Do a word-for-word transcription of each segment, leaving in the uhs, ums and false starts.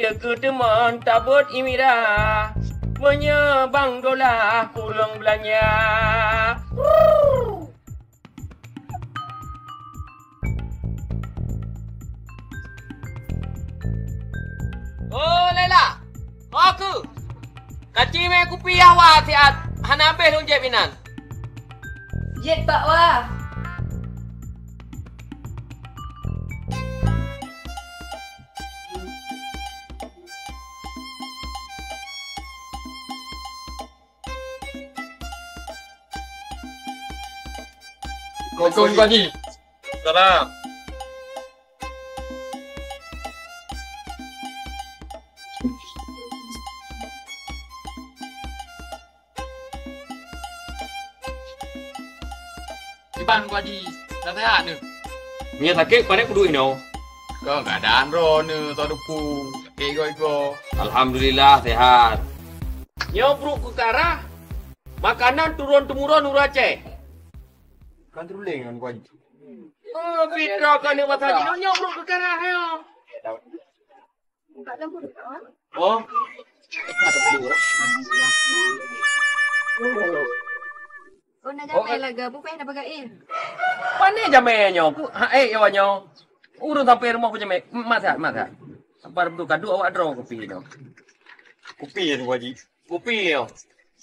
Keu teumon tabot imira, meunyoe bang dola kureueng beulanja. Oh, Laila! Ho keuh! Kaci mé kupi yah wa siat, hana abéh lôn jieb inan. Jeuet, Pak Wa. Assalamualaikum, Pak Haji. Salam. Kiban Pak Haji, dah sehat ni? Nyoe sakét, pané kuduek inoe. Keu keadaan droeneuh, Tuan Teungku, sakét igoe-igoe. Alhamdulillah, sehat. Nyoe brok keukarah, makanan turun-temurun ureueng Aceh. Kan teruléng ngon Pak Haji. Oh, pitra keuneuk masa jinoe nyoe brok keukarah nyoe. Oh. Oh, na jamé laga, bukan na bagain. Pané jamé nyoe? Ku, ha, eh, nyoe nyoe. Ureueng sampai rumoh pun jamé. Mak sihat, mak sihat. Sabar betul, kadu awak droe kupi nyoe. Kupi ya, Pak Haji. Kupi nyoe.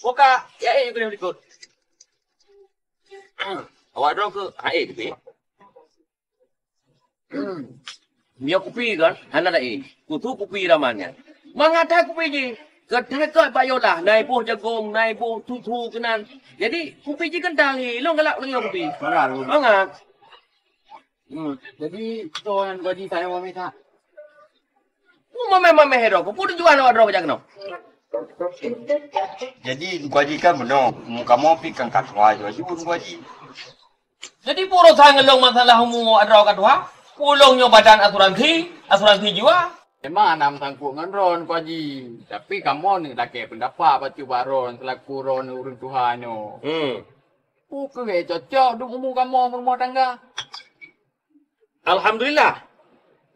Buka, ya, eh, ikut, ikut. Awak droe keu hai kupi. Mio kupi kan, hana laén. Kutu kupi raman nyan. Mangat hai kupi jih. Keutai keu bayolah, nai boh jagong, nai boh susu keunan. Jadi, kupi jih kental ni. Long galak lagi kupi. Mangat. Mangat. Hmm. Jadi, soalan bagi saya mau minta. Mameh-mameh droe, peue tujuan awak droe jak keunoe? Jadi, Teungku Haji kan meunoe, kamoe pi kan ka tuha laju, Teungku Haji. Jadi, peue urosan ngon lôn masalah umu awak droe ka tuha? Ulôn nyoe badan asuransi, asuransi jiwa. Memang hana meusangkot ngon droe, Teungku Haji. Tapi, kamoe neuk lakée peundapat bacut bak droe selaku droe ureueng tuha nyoe. Hmm. Peue keuh cocok dum umu kamoe meurumoh tangga? Alhamdulillah.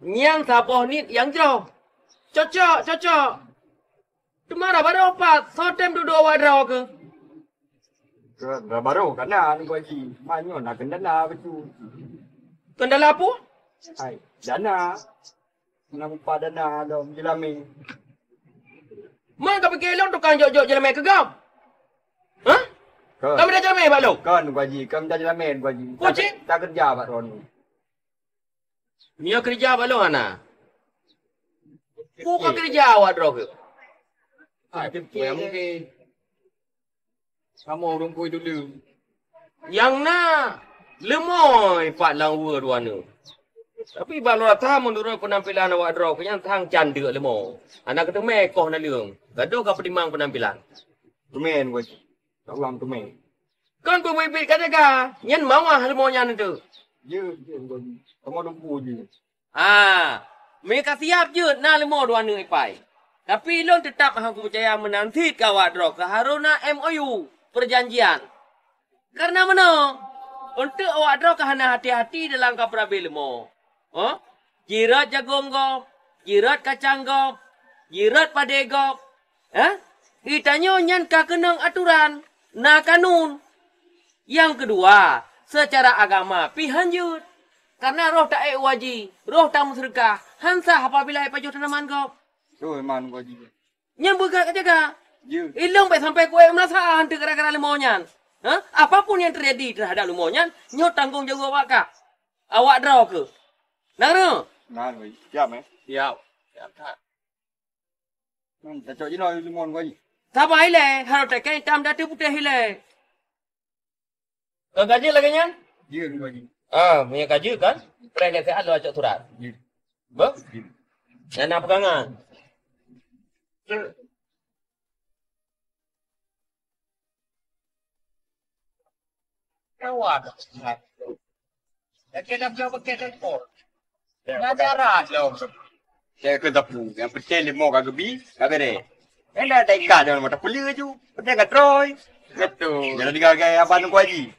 Nyan saboh niet nyang jroh. Cocok, cocok. Teuma dah barô pat, soe tem dudoe awak droe keuh? Dah barô ka na, Teungku Haji. Ma nyoe na kendala bacut. Kendala peue? Hai, dana. Meunan mupa dana lom jeulamé. Man ka pike lôn tukang jok-jok jeulamé keu gob? Hah? Kon. Ka mita jeulamé bak lôn? Kon, Teungku Haji. Ka mita jeulamé, Teungku Haji. Peue cit? Ta, ta keureuja bak droeneuh. Nyoe keureuja bak lôn hana. Peue ka keureuja awak droe keuh? Ah, mungkin. Kamoe ureueng kue tuleueng. Nyang na leumo pat lam weue droeneuh. Tapi bak lôn rasa meunurot peunampilan awak droe keuh nyan sang can deuk leumo. Hana keuteumé koh naleueng. Gadoh ka peutimang peunampilan. Teumé, Teungku Haji. Ka ulang teumé. Kon beubiet-biet ka jaga. Nyan mawah leumo nyan teuh. Jeuet, jeuet, Teungku Haji. Kamoe lumpu jih. Ah, meuka siab jeuet na leumo dua aneuk ipai. Tapi lôn teutap hana kupeucaya meunan cit keu awak droe keuh harôh na M O U, peujanjian. Kareuna meunoe, eunteuk awak droe keuh hana hati-hati dalam ka peurabé leumo. Hah? Jirot jagong gob, jirot kacang gob, jirot padé gob. Hah? Geutanyoe nyan ka keunong atoran, na kanun. Nyang keudua, seucara agama pih hanjeuet. Kareuna roh taék u haji, roh tameuseudeukah, han sah apabila ipajoh tanaman gob. Beutôi, man, Teungku Haji. Nyan beugét ka jaga. Jeuet. Ilôn bèk sampai kuék meurasa hantu gara-gara leumo nyan. Ha? Apapun yang terjadi terhadap leumo nyan, nyoe tanggong jaweueb awak kah. Awak droe keuh. Na keunoe? Na, Teungku Haji. Siap, eh? Siap. Siap that. Hmm, tacok jinoe leumo, Teungku Haji. Sabar ilèe, harôh teuka itam datu putéh ilèe. Ka jeuet lagèe nyan? Jeuet, Teungku Haji. Ah, meunyo ka jeuet kan? Preh lé siat lôn cok surat. Jeuet. Beuh? Jeuet. Nyang na peugangan. Kawan. Lagèe dah bloe pakèt telepon. Ngajaran lom. Saya keu teupeu, nyang penting leumo ka geubi, ka beureh. Nyang dah, dah ikat jangan mata peuleu ju. Penting ka trôi. Betul. Jangan tinggal gaya abang Teungku Haji.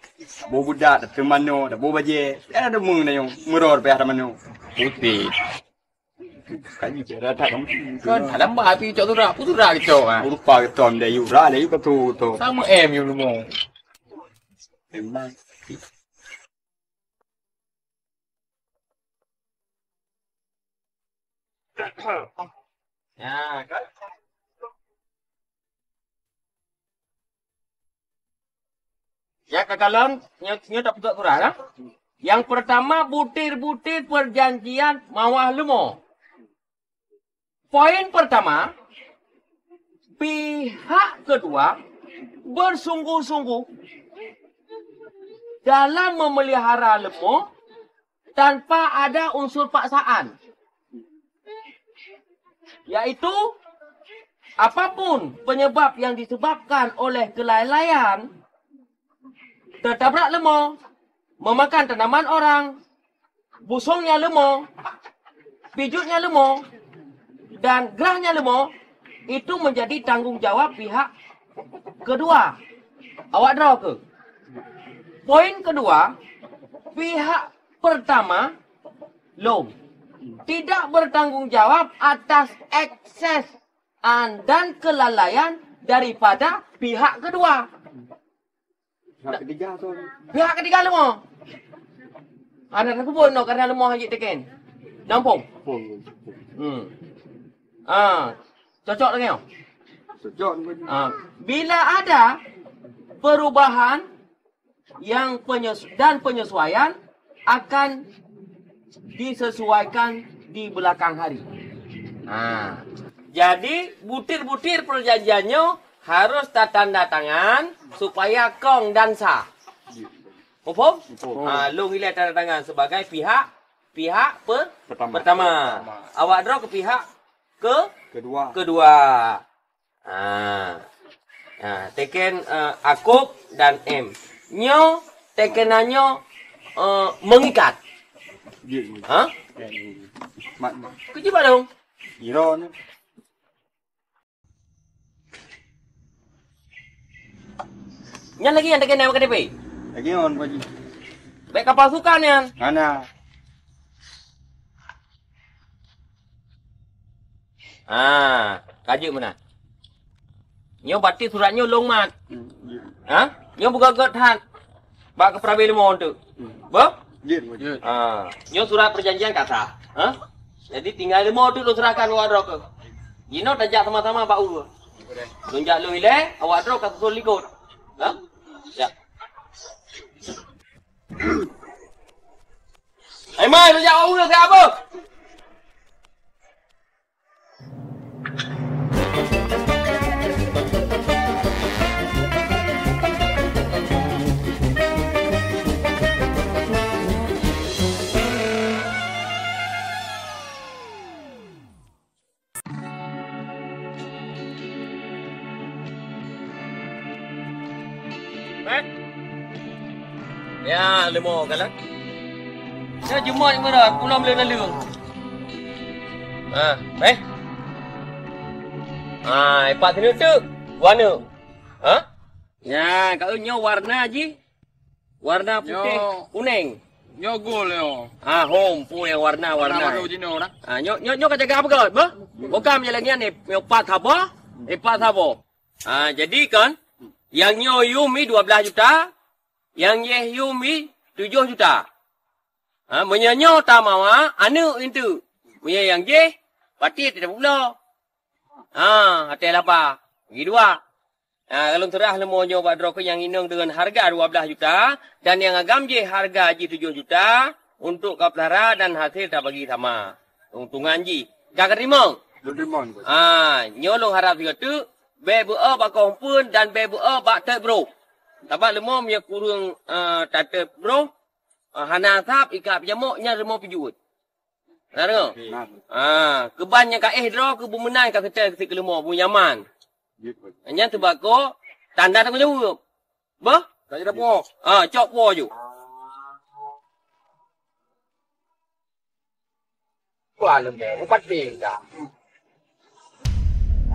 Bo budak, dah teumano, dah bo bajèe. Jangan ada mung na nyong, meuror payah teumano. Putih. Kan dalam bah api cok surat, pun surat cok ah. Rupa keton deh, yura deh, yura tu tu. Sama em yum leumo. Memang. Ya, kan? Ya, ka kalon, nyoe, nyoe tak peugah kurang, ah. Yang pertama, butir-butir perjanjian mawah leumo. Poin pertama, pihak kedua bersungguh-sungguh dalam memelihara leumo tanpa ada unsur paksaan, yaitu apapun penyebab yang disebabkan oleh kelalaian, tertabrak leumo, memakan tanaman orang, busongnya leumo, pijutnya leumo, dan gerahnya leumo, itu menjadi tanggung jawab pihak kedua. Awak droe keuh. Poin kedua, pihak pertama, lom, tidak bertanggung jawab atas ekses, ah, dan kelalaian daripada pihak kedua. Pihak ketiga tu. Pihak ketiga leumo. Ada tersebut no karena leumo haji teken. Nampung. Hmm. Ah, cocok lagi. Cocok. Ah, bila ada perubahan yang penyes-, dan penyesuaian akan disesuaikan di belakang hari. Ha. Jadi, butir-butir perjanjian nyoe harus tatanda tangan supaya kong dan sah. Muphom? Muphom. Ha, lôn ilée tanda tangan sebagai pihak, pihak pe-, pertama. Pertama. Awak droe keu pihak ke-, kedua. Kedua. Ha. Ha, teken, eh, Akop dan M. Nyoe teken nyoe, eh, mengikat. Ha? Mat. Keuji balong. Iro ni. Nyan lagi nyang teken nyang K T P. Lagi on, Pak Haji. Baik kapal sukan nyan. Mana? Ha, ka jeuet meunan. Nyoe berarti surat nyoe long mat. Hmm, ya. Ha? Nyoe beugöt-göt that. Bak keupeurabé leumo tu. Hmm. Bah? Ya, ya. Ha, nyoe surat perjanjian ka sah. Ha? Jadi tinggai leumo tu lôn serahkan bak droe keuh. Jinoe tajak sama-sama bak ureueng. Lôn jak lôn ilée, awak droe ka susul likot. Ha? Ya. Hai mai, lôn jak bak ureueng siat beuh. Mat. Ya, leumo galak. Ya, jeumat meurah, pulang lé naleueng. Ha, eh. Ha, ipat sini tu. Warna. Ha? Ya, kau nyoe warna ji. Warna putih, nyoe kuning. Nyoe gol nyoe. Ah, hom, pue warna, warna. Warna baru jinoe dah. Ah, nyoe, nyoe, nyoe ka jaga apa kau? Bah? Bukan je lagi ni, nyoe empat sabo, empat sabo. Ah, jadi kan, yang nyoe yum ni dua belas juta, yang yeh yum ni tujuh juta. Ha, meunyoe nyoe tamawa aneuk intu. Meunyoe nyang jih, pati teuh peulo. Ha, até laba. Bagi dua. Ha, lôn seurah leumo nyoe bak droe keuh nyang inong deungon hareuga dua blaih juta dan nyang agam jih hareuga jih tujoh juta untuk kapeulara dan hasé tabagi sama keuntungan jih. Ka kateurimong? Lôn teurimong, Pak. Ha, nyoe lôn harab sigoe teuk, bèk beu-o bak kong phon dan bèk beu-o bak teuet broh. Sabab leumo meunyoe kureueng, eh, tateuet broh, eh, hana sab ikat peujamoe nyan leumo peujuet. Na deungoe? Nah. Ah, keuban nyang ka éh droe keu beumeunan ka seutôt keu si keuleumo, beunyaman. Nyan teuh bak kong tanda tanggong jaweueb. Beuh? Ka jeuet po. Ah, cok po ju. Wah, leumo, upat beda.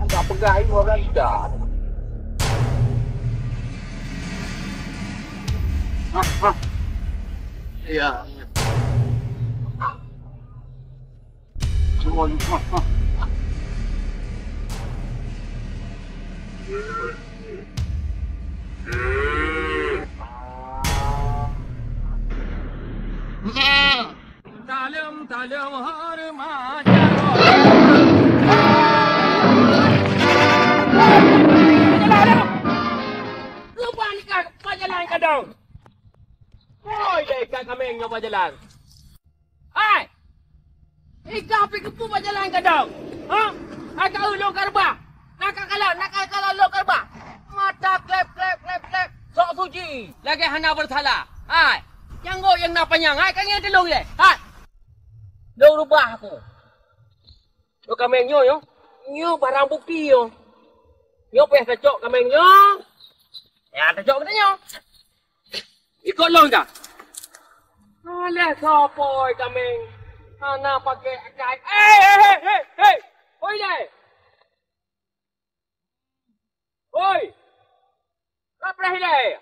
Agak peugah ibu orang dah. Ya. Taleuem-taleuem horeumat jaroe. Reubah nyan ka bak jalan kadang. Oi, deh, ka kaméng nyoe bak jalan. Hai! Ikah pih keupeue bak jalan kadang? Ha? Hai ka eu lôn ka reubah. Na ka kalon, na ka kalon lôn ka reubah. Mata klep, klep, klep, klep. Sok suci, lagèe hana beusalah. Hai! Nyang gok nyang na panyang, hai ka ngieng teulông ilèe. Hai! Lôn reubah aku. Nyoe kaméng nyoe, nyoe. Nyoe barang bukti nyoe. Nyoe payah tacok kaméng nyoe. Payah tacok geutanyoe. Ikot lôn ka. Alah, soe poi kaméng. Hana pakai akai. Hei, hei, hei, hei, hei. Hoi deh. Hoi. Ka preh ilèe.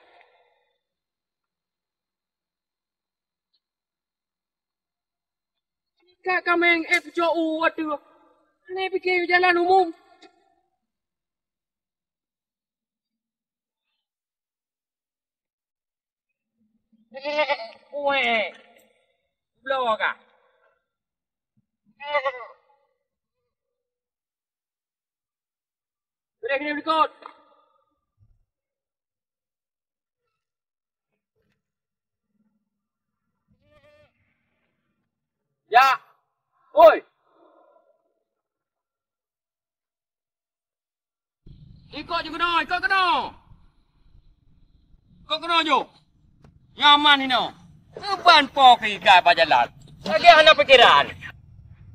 Ka kaméng ék peucok u ateueh. Hana pike jalan umum. Weh. Bloe ka. Boleh kena berikut. Ya. Oi. Ikot ju keunoe, ikot keunoe. Ikot keunoe ju. Nyaman inoe. Keuban po keu igai bak jalan. Lagèe hana pikeran.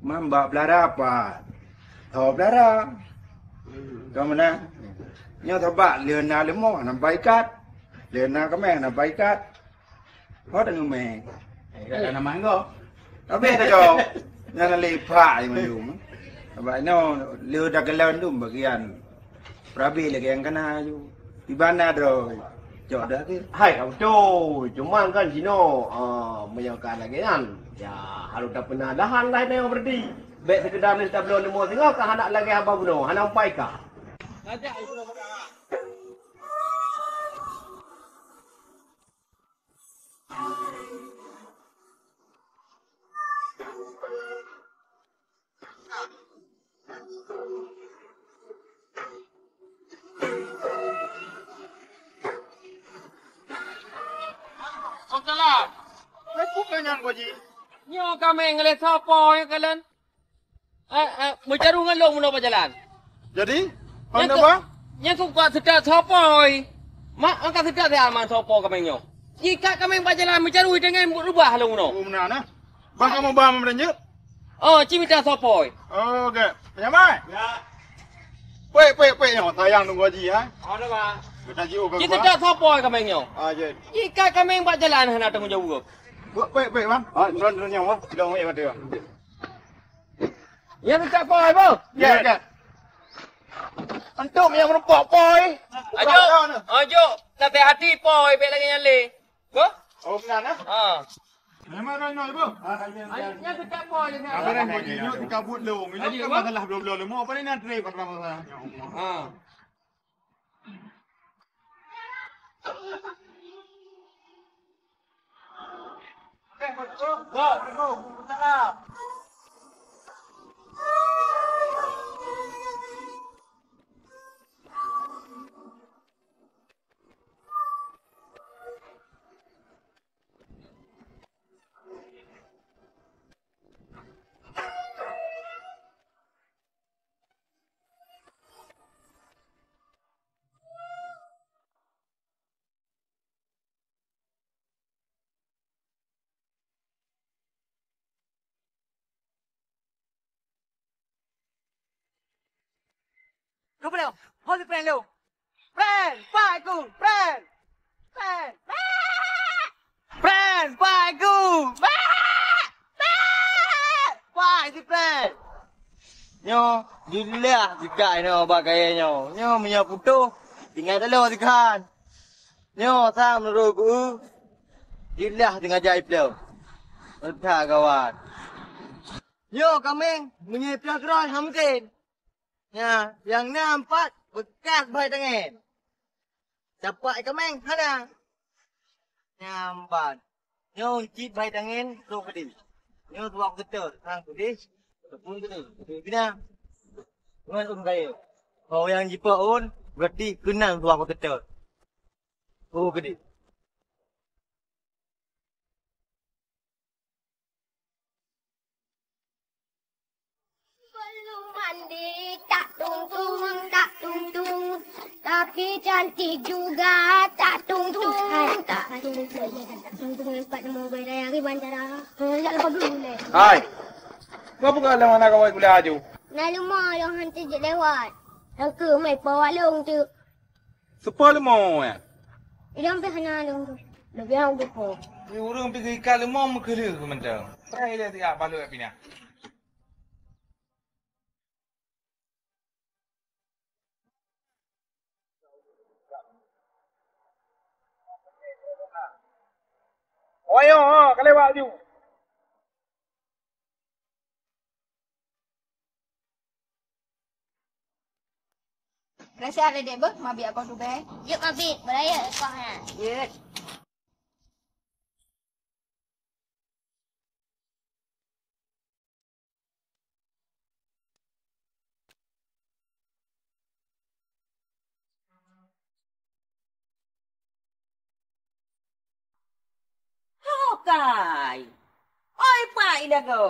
Man bak beulara pat. Tho beulara. Ka meunan. Nyoe sabab lé na leumo hana bak ikat. Lé na kaméng hana bak ikat. Ho taneumé. Eh, ka na mangga. Habéh dah kau. Nyan lé phak je mandum. Abang no, le dah kelan tu bagian. Perabi lagi yang kena ju. Di mana dah? Cok dah ke? Hai, kau betul. Cuma kan sino, ah, menyangka lagi kan. Ya, harus tak pernah dahan lah dia berhenti. Baik sekedar ni tak belum nemu tengok, kah anak lagi abang bunuh. Hana umpai kah? Salam. Bukan nyan, Haji. Nyoe kaméng lé sopo nyang kalon? Eh, eh, meucaru ngon lôn meunoe bak jalan. Jadi, nyan pandai tu, bah? Nyan tu ka seutôt sopo, oi. Mak, angka seutôt siat man sopo kaméng nyoe. Jika kaméng bak jalan meucaru, teungoh reubah lôn meunoe. Oh, meunan, nah. Bah kamoe bah meureujeuk? Oh, ci mita sopo, oi. Oh, oke. Penyamai? Ya. Pek, pek, pek nyoe, sayang tunggu haji, ha? Ada, Bang. Kita jiu ke. Ci seutôt sopo, oi, kaméng nyoe. Ah, jeuet. Jika kaméng bak jalan hana tanggong jaweueb. Pek, pek, pek, Bang. Ah, turun, turun nyoe, Bang. Tidak mau ya, Bang. Nyang teuka poi, boh? Ya, ya. Antum nyang meureumpok poi. Ajo, ajo, nasihati poi, bèk lagèe nyan lé. Boh? Oh, meunan, ah? Ha. Memang dah nyoe, boh? Ayo, nyang teuka poi, nyang teuka. Apa dah, boh, nyoe teuka buet lom. Ini kan masalah belum-belum lom. Apa ni nak trip, apa masalah? Ha. Kau boleh, hold the plan, Leo. Pren, fight, go, pren. Pren. Pren, fight, go. Pren. Fight, si pren. Nyoe, jeulaih jika inoe bak kayèe nyoe. Nyoe meunyoe putôh, tinggai taloe sikhan. Nyoe sang meunurot ku, jeulaih teungaja iplôh. Meuta gawat. Nyoe kaméng meunyoe piah keurôi hana mungken. Nya, nyang na empat bekas bhai tangen. Capak kaméng hana. Nyang ban. Nyoe cit bhai tangen, trok keudeh. Nyoe dua kuteutôt, sang keudeh, ataupun keudeh. Keudeh pina. Ngon ureueng kaya. Ho nyang jipa ôn, berarti keunong dua kuteutôt. Oh, keudeh. Belum mandi, tak tung tung, tak tung tung. Tapi cantik juga, tak tung tung, tak tung tung. Tak tung tung, empat nombor gaya dari bandara. Eh, tak lupa dulu, leh. Hai. Kau buka lam mana kau gula aju? Nak lemah, yang hantu je lewat. Yang ke, mai bawa long tu. Seupôt leumo, ya? Idong pih hana lôn tu. Leubeh hana lôn tu. Di ureueng pih ikat leumo meukeuleu keu mantong. Prai lé siap balut pinah. Oh, ayo, ha, ka lewat ju. Rasa ada dek beh, mabi aku tu beh. Yuk mabi, beraya kau ha. Yuk. Hokai! Oi, Pak Ilago!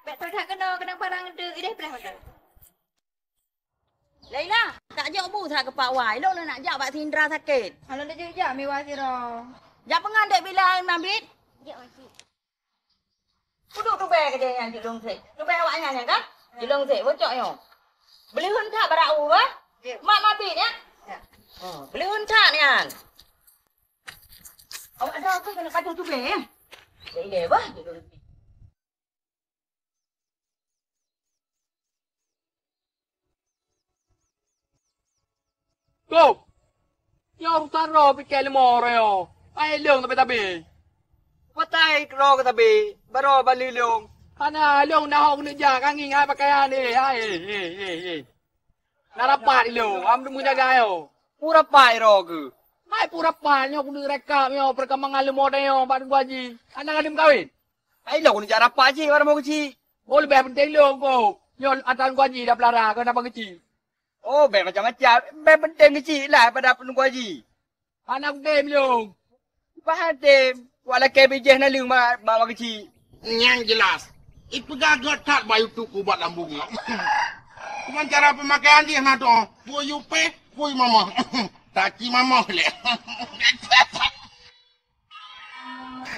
Bèk that keunoe keunong parang teuk ideh preh mata. Laila, tak jok bu that keu Pak Wai. Lôn nak jak bak si Indra sakét. Alon tajak jak miwa siro. Jak peungan dek bila mabit? Jak masjid. Kudu tubèe keudeh nyan jilong sek. Tubèe awak nyan nyan kan? Jilong sek, bocok nyoe. Beuleuheun that barau, ha? Ya. Mak mabit, ya? Ya. Oh, beuleuheun that nyan. Awak ada apa kena kacau tubèe, ya? Ya, iya, bah. Kop! Nyoe urusan droe pike leumo uroe nyoe. Hai lôn tabe-tabe. Patai droe tabe, baroe bali lôn. Hana lôn na hok keuneuk jak ka ngieng hai pakaian eh. Hai, eh, eh, eh, eh. Na rapat ilôn, am meujaga yo. Peue rapat droe keuh? Hai peue rapat nyoe keuneuk rekap nyoe peureukambangan leumo tanyoe bak Teungku Haji. Hana gadeuem kawin. Hai lôn keuneuk jak rapat cit bak rumoh keuchik. Oh leubeh peunteng lôn kop. Nyoe atra Teungku Haji dah peulara keu atra keuchik. Oh, bèk macam-macam. Bèk peunteng keuchik lah pada Teungku Haji. Hana kutem lôn. Bah tem, wak lakèe bijèh naleueng bak, bak, bak keuchik. Nyang jeulaih, ipeugah göt that bak YouTube ubat lambung nyoe. Cuman cara peumakaian jih na dong, pui U P, pui mamoh. Taci mamoh lé.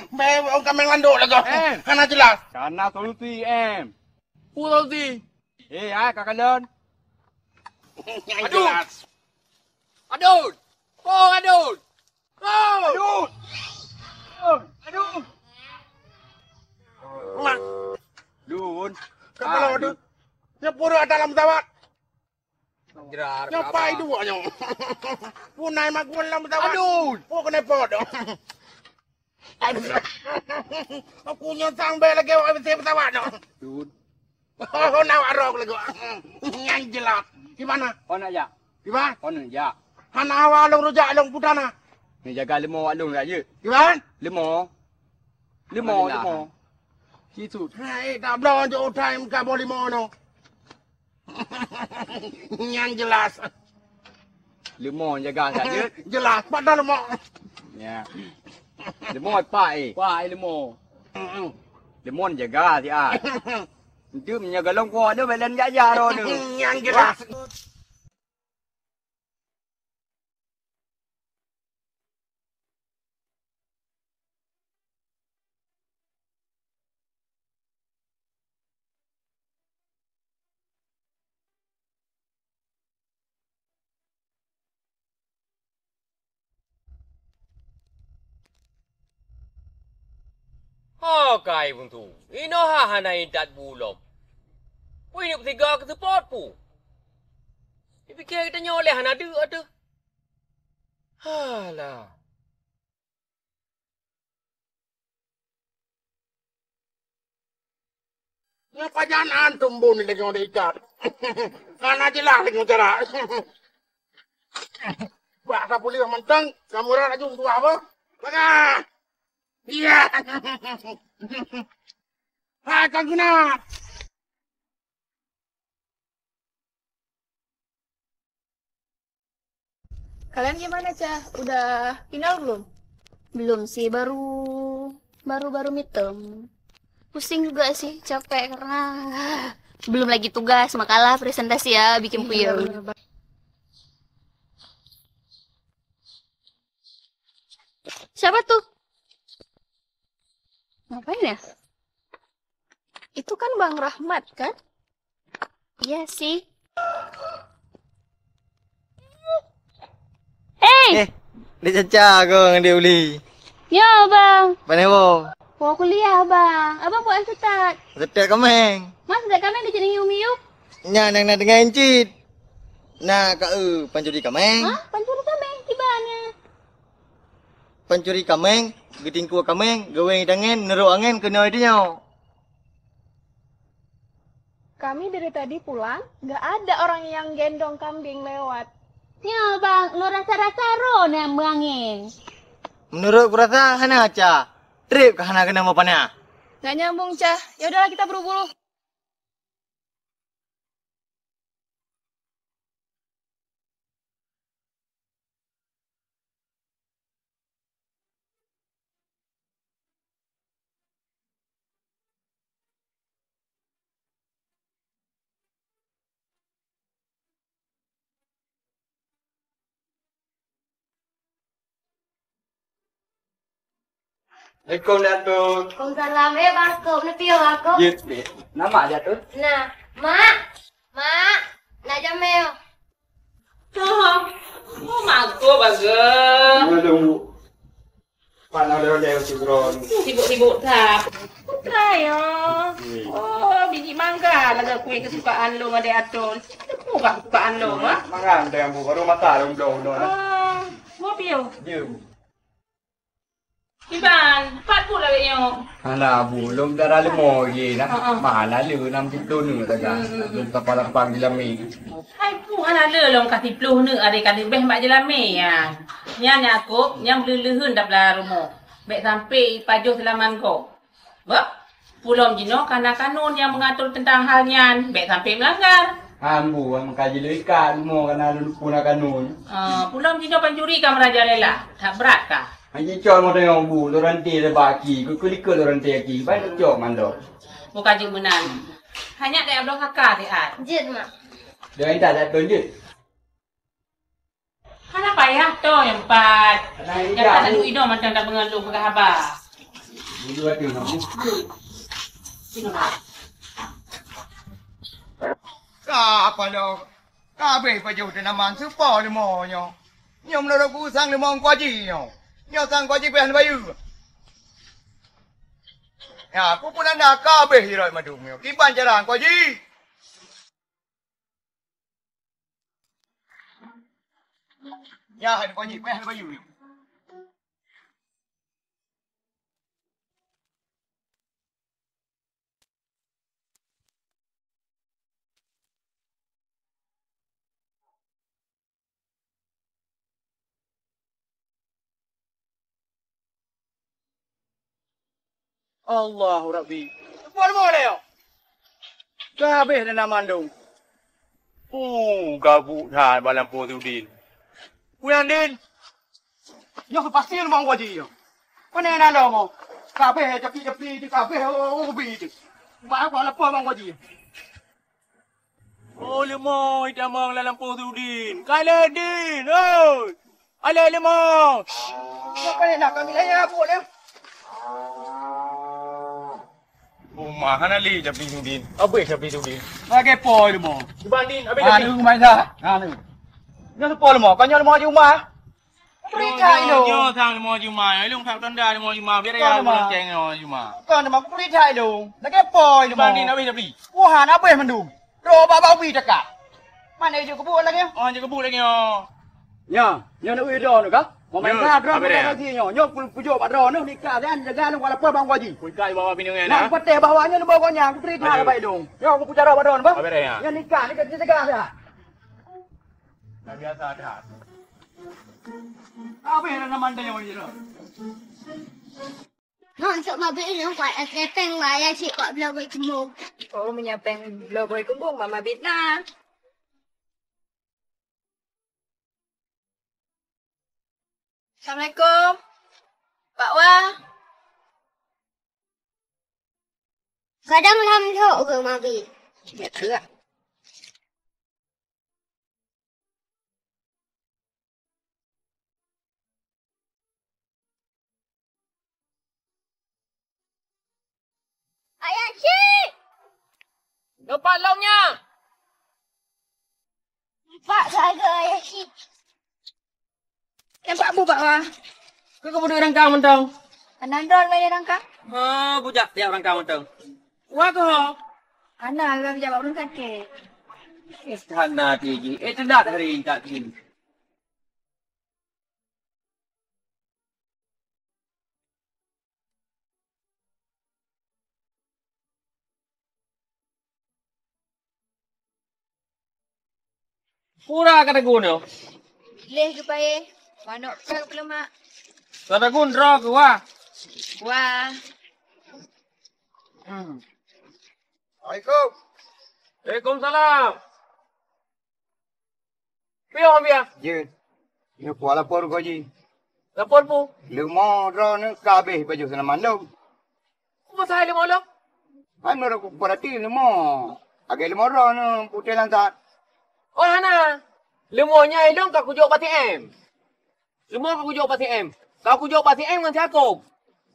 Bèk, ôn kaméng landok lagoe. Em. Hana jeulaih. Kana solusi, em. Peue solusi? Eh, hai, ka kalon. Nyang jeulaih. Adun! Oh, Adun! Oh! Adun! Adun! Mak. Dun. Kepala Adun. Adun. Nyoe pura dalam pesawat. Jerar. Nyoe pai dua nyoe. Punai mak gua dalam pesawat. Adun! Oh, kena pot. Aku nyoe sang bèk lagèe awak bisi pesawat nyoe. Dun. Oh, na awak rok lagoe. Nyang jeulaih. Di mana? Oh, nak jak. Di mana? Oh, nak jak. Hana awak lôn rujak lôn putana. Ni jaga leumo awak lôn jak jeuet. Di mana? Leumo. Leumo, leumo. Situ. Hai, tak bloe jok utai muka boh leumo nyoe. Nyang jeulaih. Leumo jaga saja. Jeulaih, padahal leumo. Ya. Leumo pak eh. Pak eh leumo. Leumo jaga siat. Entu menjaga longko tu belen jaja ro tu. Nyang jeulaih. Ho kai buntu, inoe ha hana intat bulom. Pui ni tiga ke support pu. Dipikir kita nyoe leh hana deuk ateuh. Halah. Nyoe pajan antum bun lé nyoe diikat. Hana jeulaih lé nyoe cara. Bak sapeue lheueh mantong, kamoe rot laju tuah apa? Peugah! Iya! Hai, Kang Guna! Kalian gimana, Cah? Udah final belum? Belum sih, baru, baru, baru midterm. Pusing juga sih, capek karena belum lagi tugas, makalah, presentasi ya, bikin puyeng. Siapa tuh? Ngapain ya? Itu kan Bang Rahmat, kan? Iya sih. Hei! Eh, Dek Caca ko ngon Dek Uli. Yo, Bang. Pane woe? Woe kuliah, Bang. Abang buat setat. Setat kaméng. Mas, setat kaméng keucit ngiu-ngiu. Nyan nyang na deungon cit. Na ka eu pancuri kaméng. Hah? Pancuri kaméng? Kiban nyan? Pancuri kaméng, geutingkue kaméng, geuwéng tangen, neurok angén keunoe tanyoe. Kami dari tadi pulang, nggak ada orang yang gendong kambing lewat. Nyoe, Bang, lôn rasa-rasa roh na meuangén. Meunurot kurasa, hana, Cah. Trép ka hana keunong meupanah. Nggak nyambung, Cah. Ya udahlah, kita buru-buru. Assalamualaikum, Datuk. Waalaikumsalam. Eh, Bang Kop, neupiyôh Bang Kop? Jeuet, Dek. Nama Datuk? Nah, Mak. Mak, nak jamé. Toh, oh, Mak Kop bagus. Mana tu? Mana ada yang sibron? Sibuk-sibuk tak? Putra ya. Hmm. Oh, biji mangga ada kue kesukaan lo, ada Atul. Bukan kesukaan lo, ha? Mangan tu yang bu, baru masak dong dong dong. Oh, mau piu? Jom. Iban, pat pun lagi nyok. Alah, bu, lom dara lemo lagi nah. Ha, ha. Mana le enam puluh ni kata. Hmm, hmm, hmm. Lom kapal lapang di lami. Hai pu hana le lom ka siploh neuk, ada ka leubeh bak jeulami nyan. Nyan Yakub, nyang leuleuen dak bela rumoh. Bèk sampai pajoh seulaman gob. Bah, pulom jinoe kana kanun nyang mengatur tentang hal nyan, bèk sampai melanggar. Ambu, meuka jileuikat rumoh kana lôn puna kanun. Ah, pulom jinoe pancuri ka merajalela. That brat ka. Hanya cok mau tengok bu, lorante le baki, kukulikot lorante aki, baik cok mandok. Bukan jeuet meunan. Hanya dek abloh kaka siat. Jeuet, Mak. Dia minta tak tunjuk. Hana payah to nyang pat. Hana nyang pat ijak. Aduh, idong mantong dak beungoh lôn peugah haba. Bulu ati nama. Sini, Mak. Ka apa lo? Ka habéh pajoh tanaman seupah leumo nyoe. Nyoe meunurot ku sang leumo Teungku Haji nyoe. Nyoe sang Teungku Haji beh bayeue. Ya, aku pun anda ka habéh irot madum nyoe. Kiban cara Teungku Haji? Ya, hai Teungku Haji, payah bayeue. Allahu Rabbi. Buat apa dia? Ka habéh dana mandum. Uh, gabuk that bak lampôh Udin. Udin. Nyoe pasti leumo Teungku Haji nyoe. Pane na lom? Ka habéh japi-japi teuh, ka habéh ubi teuh. Bak apa lapor Teungku Haji? Oh, leumo itamong lam lampôh Udin. Ka lé Din, oi! Alé leumo! Nyoe pane na kami laya buet nyoe. Uma hana lé japi Udin. Habéh japi Udin. Lagèe po leumo. Dibanding habéh japi. Anu mai dah. Anu. Nyoe po leumo, kon nyoe leumo di uma. Peurintah ilong. Nyoe sang leumo juma, ilong that tanda leumo juma, biar ya leumo ceng leumo juma. Kon leumo peurintah ilong. Lagèe po ilong. Bang ni nak beli tapi. Wah, nak beli mandum. Dua bak bak ubi cakap. Mana ijak kebun lagi? Oh, ijak kebun lagi oh. Nyoe, nyoe na ueh droeneuh ka? Meumai ka droeneuh ka lagèe nyoe. Nyoe pujok bak droeneuh nikah dan jaga lôn, walaupun bang Haji. Kui ka bawa bini nyan. Nang patéh bahwa nyoe lôn bawa nyan, kutri that bak idong. Nyoe aku pucara bak droeneuh bah. Nyoe nikah, nikah jaga dah. Dah biasa dah. Apa yang nama anda yang ini dah? Nyoe, sok mabit ilong kuat es kepeng, wayah cit kuat bloe boi keumbong. Oh, meunyo pèng bloe boi keumbong, mama bit na. Assalamualaikum. Pak Wa. Kadang lam lhok ke mabit. Ya, ke. Ayah cik! Lepas lom nya! Pak saga ayah cik. Nampak bu Pak Wa? Kau kau bodoh rangkang mentong. Anan don mai rangkang? Ha, bujak tiap rangkang mentong. Wa kau? Anan lah bijak bak urang sakit. Eh, hana tiji. Eh, tendak hari tak tiji. Pura ka tegun nyoe. Leh geupaéh, manok ka geupeulemak. Ka tegun droe keu wa. Wa. Hmm. Assalamualaikum. Waalaikumsalam. Piôh, piôh. Jeuet. Nyoe kuah lapor kau ji. Lapor pu? Leumo droeneuh ka habéh baju seulaman lom. Peue pasai leumo lom? Kan meunurot kupeurati leumo. Lagèe leumo droeneuh putéh langsat. Oh, hana. Leumo nyan ilong ka kujok bak A T M. Leumo ka kujok bak A T M. Ka kujok bak A T M ngon si Akop.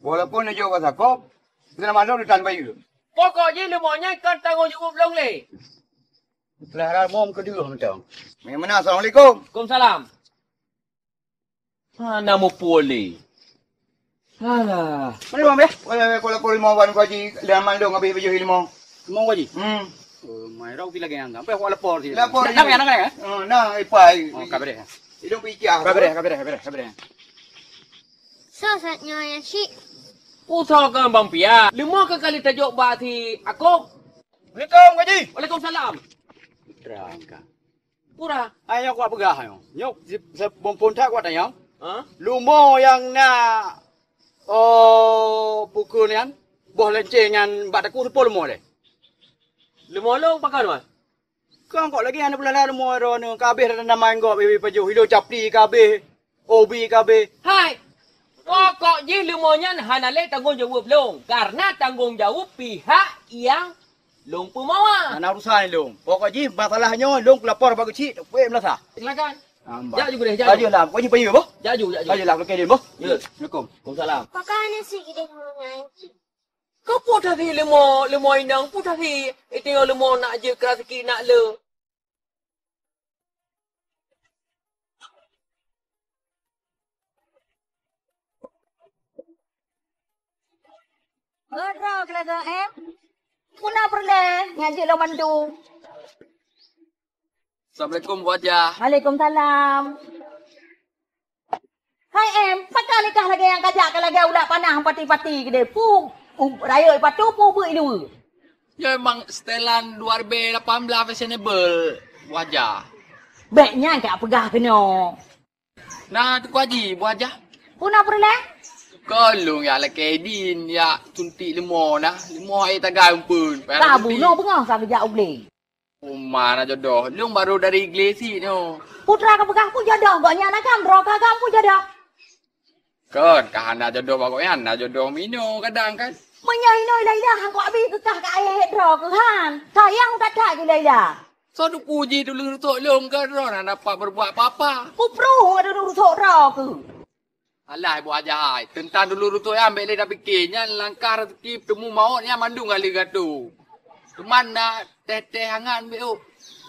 Walaupun neujok bak si Akop, seulaman lom neutan bayeue. Pokok jih leumo nyan kon tanggong jaweueb lôn lé. Peulihara mom keudeuh mantong. Meunan, assalamualaikum. Waalaikumsalam. Hana muphom lé. Alah. Mana bang beh? Wala wala kola kol lima wan ko ji lam mandong habis baju lima. Lima ko ji? Hmm. Oh, mai rau pi lagi yang sampai wala por sih. Lapor. Nak nak nak. Oh, nah, ipai. Oh, kabar ya. Idong pi kia. Kabar ya, kabar ya, kabar ya, kabar ya. Sosat nyoe ya, Cik. Usaha kan Bang Pia. Lima ke kali tajok bak si Akop. Assalamualaikum, Pak Ji. Waalaikumsalam. Terangkan. Pura. Hai, nyoe kuat peugah nyoe. Nyoe si, si, bom pun that kuat tanyong. Ha? Leumo nyang na, oh, pukul nyan, boh lenceng nyan bak takue seupôt leumo lé. Leumo lôn pakon, Wan? Kong kok lagèe hana peulala leumo droeneuh, ka habéh rata nama inggop, bibi pajoh, ilo capli ka habéh, obi ka habéh. Hai! Pokok jih leumo nyan hana lé tanggong jaweueb lôn, karena tanggong jaweueb pihak nyang lôn peumawa. Hana urusan lôn. Pokok jih masalah nyoe lôn kulapor bak geuchik, peuet meulasah. Silakan. Hamba. Jak ju gurèe, jak ju. Ayolah, pokok jih payu boh. Jak ju, jak ju. Ayolah, oke deh boh. Ya. Assalamualaikum. Waalaikumsalam. Pakon nasi gideh ngon nyan? Kau peue that leumo, leumo inong, peue that, eh, teungoh leumo nak jeuet keu raseuki nak le. Aduh, keluarga em. Peue na peureulèe, nyan jeuet lôn bantu. Assalamualaikum, Bu Hajah. Waalaikumsalam. Hai em, pakon nikah lagèe nyang kajak keu lagèe ulat panah pati-pati keudeh. Pu, u, rayeuk patu pu beuet ilu. Nyoe memang setelan dua ribu lapan belas fashionable, Bu Hajah. Bèk nyan kak peugah keunoe. Na Teungku Haji, Bu Hajah. Peue na peureulèe? Kon lôn jak lakèe idin, jak suntik leumo na. Leumo akhé tagai umpeuen. Ka bunoe beungoh ka geujak u glé. Uma na jodoh. Lôn baru dari glé sit nyoe. Putra ka peugah peue jodoh, gobnyan agam droe ka agam peue jodoh. Kon, ka hana jodoh bak gobnyan, na jodoh meuinoe kadang kan. Meunyoe inoe Laila han kuabéh keukah ka ayah droe keuh han. Sayang that-that keu Laila. Soe teupuji tuleueng rusok lôn keu droe hana dapat berbuat apa-apa. Kupruh ka tuleueng rusok droe keuh. Alah, Bu Hajah hai, teuntang tuleueng rusok nyan bèk lé tapike, nyan langkah raseuki peutemu mawöt nyan mandum ka lheueh geuatoe. Teuma na teh-teh hangat bèk ôk.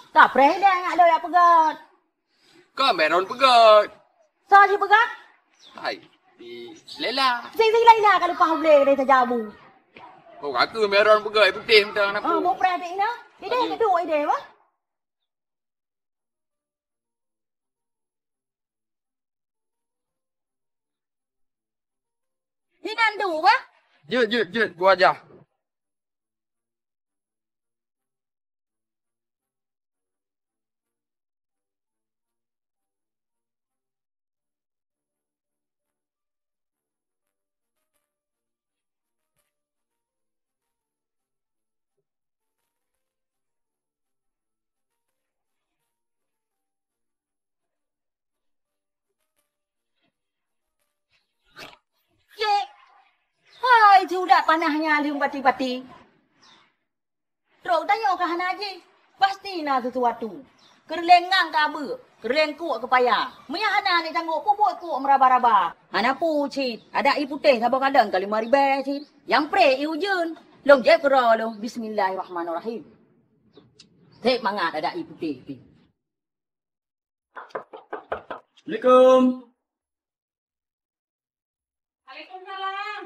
Ka preh deh hangat lôn jak peugöt. Kon Meron peugöt. Soe jipeugöt? Hai, di Laila. Si, si Laila ka leupah u glé dari sajabu. Oh, ka keuh Meron peugöt, putéh mantong na. Ah, peue. Buk preh dek ina. Ideh. Aduh. Keuduk ideh, bah. Tandu bah. Jeuet, jeuet, jeuet, gua jah. Cek. Hai, si ulat panah nyan lheueh bati-bati. Trok tanyoe ka hana jih. Pasti na sesuatu. Keureulengang ka beuk, keureuleungkuk keupaya. Meunyo hana ni tanggong peubuet kuk meuraba-raba. Hana peue cit. Adak ie putéh saboh galon ka limong ribèe cit. Nyang pré ie ujeuen. Lôn jép keudroe lôn. Bismillahirrahmanirrahim. Sép mangat adak ie putéh pih. Assalamualaikum. Waalaikumsalam.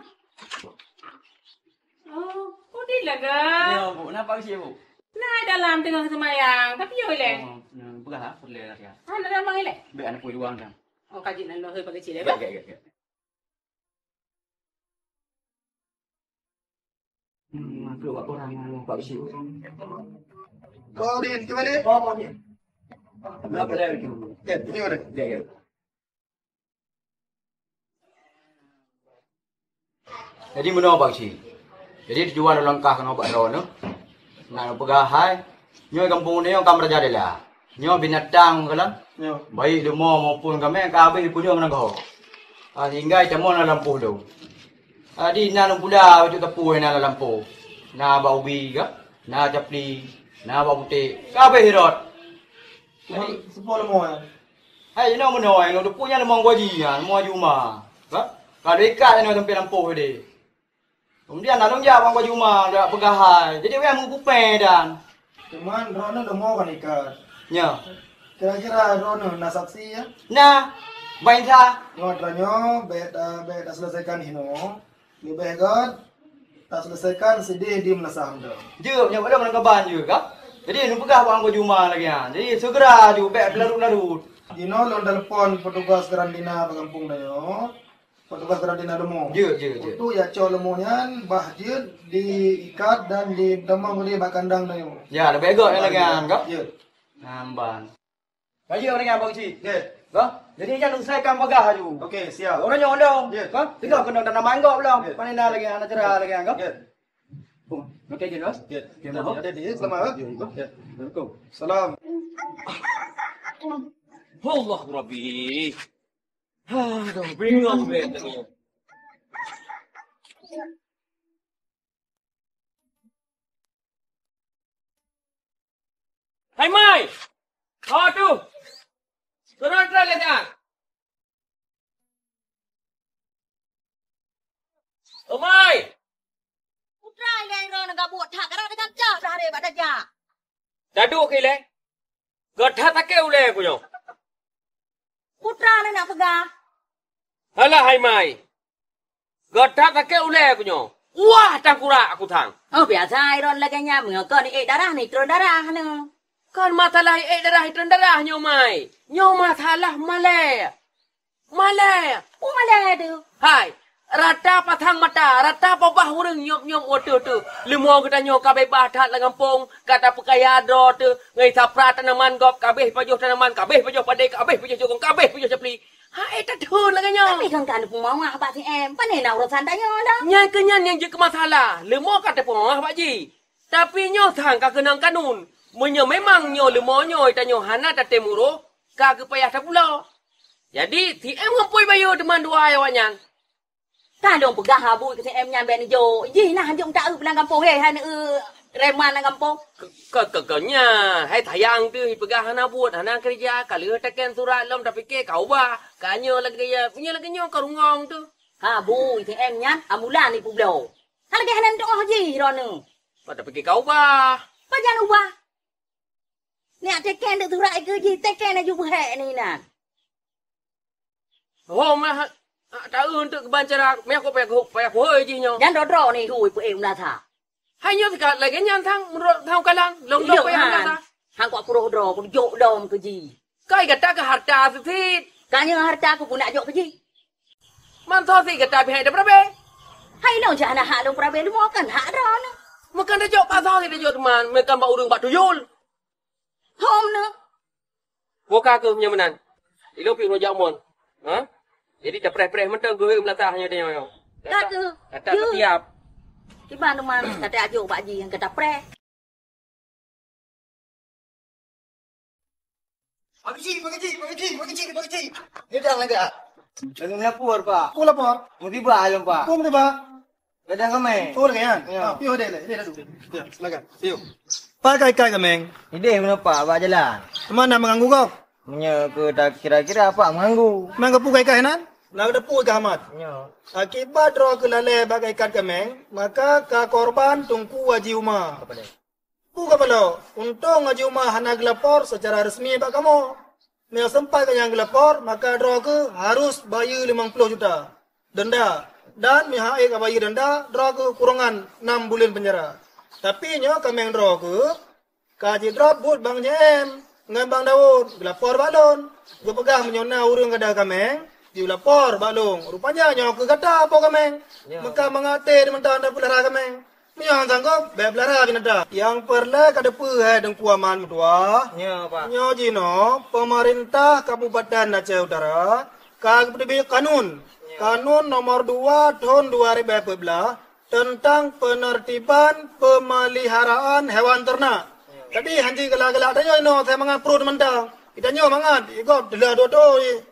Oh, kok di lagak? Ya, Bu. Kenapa ke sini, Bu? Nah, dalam tengah semayang. Tapi ya, boleh. Oh, nah, pegang lah, boleh lah, ya. Ah, nak dalam boleh? Baik, anak pun luang dah. Oh, kaji nak luang, pakai cili, Baik, baik, baik, baik. Hmm, aku buat orang yang buat besi. Kau di, di mana? Oh, di. Berapa dah itu? Ya, ini mana? Ya, ya. Jadi meunoe Pak Cik. Jadi tujuan lôn langkah keunoe bak droeneuh. Nak peugah hai, nyoe gampông nyoe ka meurajalela. Nyoe binatang kalon. Nyoe. Baik leumo maupun gaméh ka habéh ipeudong nanggroe. Ah, sehingga itamong lam lampôh lôn. Jadi na lôn pula bacut tapui na lam lampôh. Na bak ubi ka, na capli, na bak putéh. Ka habéh rot. Jadi, seupôt leumo nyan. Hai, inoe meunoe, inoe teupeu nyan leumo Haji nyan, leumo Haji Uma. Ka? Ka lheueh ikat inoe sampoe lampôh deh. Kemudian, na lôn jak bak Haji Uma, dak peugah hai. Jadi, wéh meukupée dan. Cuman, droeneuh leumo kan ikat. Nya. Kira-kira droeneuh na saksi, ya? Na. Bainsa. Nyoe, droeneuh, bèk, eh, bèk taseulesaikan hinoe. Leubeh gét taseulesaikan sideh di meunasah meudo. Jeuet, nyoe padum lam kaban jeuet, ka? Jadi, neupeugah bak Teungku Juma lagèe nyan. Jadi, segera ju, bèk larut-larut. Jinoe lôn telepon petugas karantina bak gampông tanyoe. Petugas karantina leumo. Jeuet, jeuet, jeuet. Untuk jak cok leumo nyan, bah jeuet diikat dan ditamong lé bak kandang tanyoe. Ya, leubeh gét nyan lagèe nyan, ka? Jeuet. Namban. Ka jeuet ureueng nyan, Pak Cik. Jeuet. Ka? Jadi, nyan usai ka peugah laju. Okey, siap. Ureueng nyoe ulôn. Jeuet. Ka? Tinggai keunoe tanaman gob lom. Jeuet. Pane na lagèe nyan, na cara lagèe nyan, ka? Jeuet. Oh, okey, jeuet, ka? Jeuet. Okey, mohon. Hati-hati, selamat. Jeuet. Assalamualaikum. Salam. Allah Rabbi. Aduh, bingung deh. Hai Mai! Ho tu! Turun, turun, lihat dah! Oh Mai! Putra ilèe droeneuh gabuk that, karap deungon cah dah haré bak tajak. Daduek ilèe. Gata sakét ulèe ku nyoe. Putra lé nak peugah. Halah hai Mai. Gata sakét ulèe ku nyoe. Wah, tangkurak aku thang. Oh, biasa iron lagèe nyan, meunyoe kon ék darah ni, tron darah ni. Kon masalah ék darah, tron darah nyoe, Mai. Nyoe masalah malèe. Malèe. Oh, malèe tu. Hai, rata pasang mata, rata babah ureueng nyop-nyop watèe tu. Leumo geutanyoe ka beubaih that lam gampông, ka tapeukaya droe teuh, ngon tapra tanaman gob, ka abéh pajoh tanaman, ka abéh pajoh padé, ka abéh pajoh jukung, ka abéh pajoh capli. Hai, tathon lagèe nyoe. Tapi kan ka neupeumawah bak C M. Pane na urusan tanyoe dah. Nyan keuh nyan nyang jeuet keu masalah. Leumo ka tapeumawah bak jih. Tapi nyoe sang ka keunong kanun. Meunyoe memang nyoe leumo nyoe tanyoe hana tatem uroh, ka geupayah tapulo. Jadi, C M ngon Pui Bayu teuma dua awaknyan. Ka lôn peugah Abu keu C M nyan bèk neujok. Jih nah jok meuta-eu lam gampông, hé, hai neu-eu reman lam gampông. Ke, ke, ke, ke nya, hai sayang teuh, peugah hana buet, hana keureuja, ka lheueh taken surat lom tapike ka ubah. Ka nyoe lagèe ya, nyoe lagèe nyoe ka rungong teuh. Ha, Abu, C M nyan, amulan ipeubloe. Ka lagèe hana neutuoh jih droeneuh. Pat tapike ka ubah. Pajan ubah? Neujak teken deuk surat keu jih, teken laju beuhèk ni nan. Ho meulah, ha, taeu untuk keuban cara, meuyak kok payah kuhôi jih nyoe. Jan dodro ni hui peuék meunasa. Hai nyoe sikat lagèe nyan thang, meunurot thang kalan, lôn dong payah meunasa. Hang kok puroh droe, kujok lom keu jih. Kai gata keu harta seusit. Ka nyoe harta ku pun nak jok keu jih. Manso sit gata pih hai dapeureubeh. Hai lôn jak hana hak lôn peurabe leumo kan hak droeneuh. Meukan tajok pasal tajok teuma, meukan bak ureueng bak tuyul. Hom neuh. Boka keuh meunyoe meunan. Ilôn pih meunyoe jak mon. Ha? Jadi tapreh-preh mantong geuh meulatah nyoe tanyoe. Ka keuh. Kata Jeuet. Tiap. Kiban teuma kata ajok bak jih nyang ka tapreh. Pakcik, pakcik, pakcik, pakcik, pakcik. Ni dah lagak. Lalu melapor, Pak. Ku lapor. Musibah lom, Pak. Ku musibah. Gadang kameng. Oh, lagi kan? Ya. Ah, piu deh, deh, deh, deh. Ya, silakan. Piu. Pakai kai kameng. Ideh mana, Pak, bak jalan. Mana mengganggu kau? Meunyoe keu ta-, kira-kira apa mengganggu? Mengganggu kai kai nan? Nak depu ikat amat. Ya. Akibat droe keu lalée bak ikat kameng, maka ka korban Teungku Haji Uma. Apa dia? Peue ka paloe? Untông Haji Uma hana geulapor seucara resmi bak kamoe. Meunyoe seumpat gobnyan geulapor, maka droe keuh harôh bayeue limong ploh juta denda, dan meuhai ka bayeue denda, droe keuh kurongan nam buleuen peunjara. Tapi nyoe kameng droe keuh ka jidrop buet Bang J M ngon Bang Daud geulapor bak lôn. Geupeugah meunyoe na ureueng gadôh kameng, jiulapor bak lôn. Rupanya nyoe keuh gata po kameng. Ya. Meuka mangat até di mantong anda peulara kameng. Meunyoe hana sanggob, bèk peulara binatang. Nyang peureulèe ka teupeue hai Teungku Aman meutuah. Ya, Pak. Nyoe jinoe, peumeurintah Kabupaten Aceh Utara ka geuteubiet kanun. Ya. Kanun nomor dua thôn dua ribu dua belas tentang penertiban pemeliharaan hewan ternak. Ya. Jadi, hanci galak-galak tanyoe inoe, saya mangat pruet mantong. Geutanyoe mangat, igob teulah dua-dua.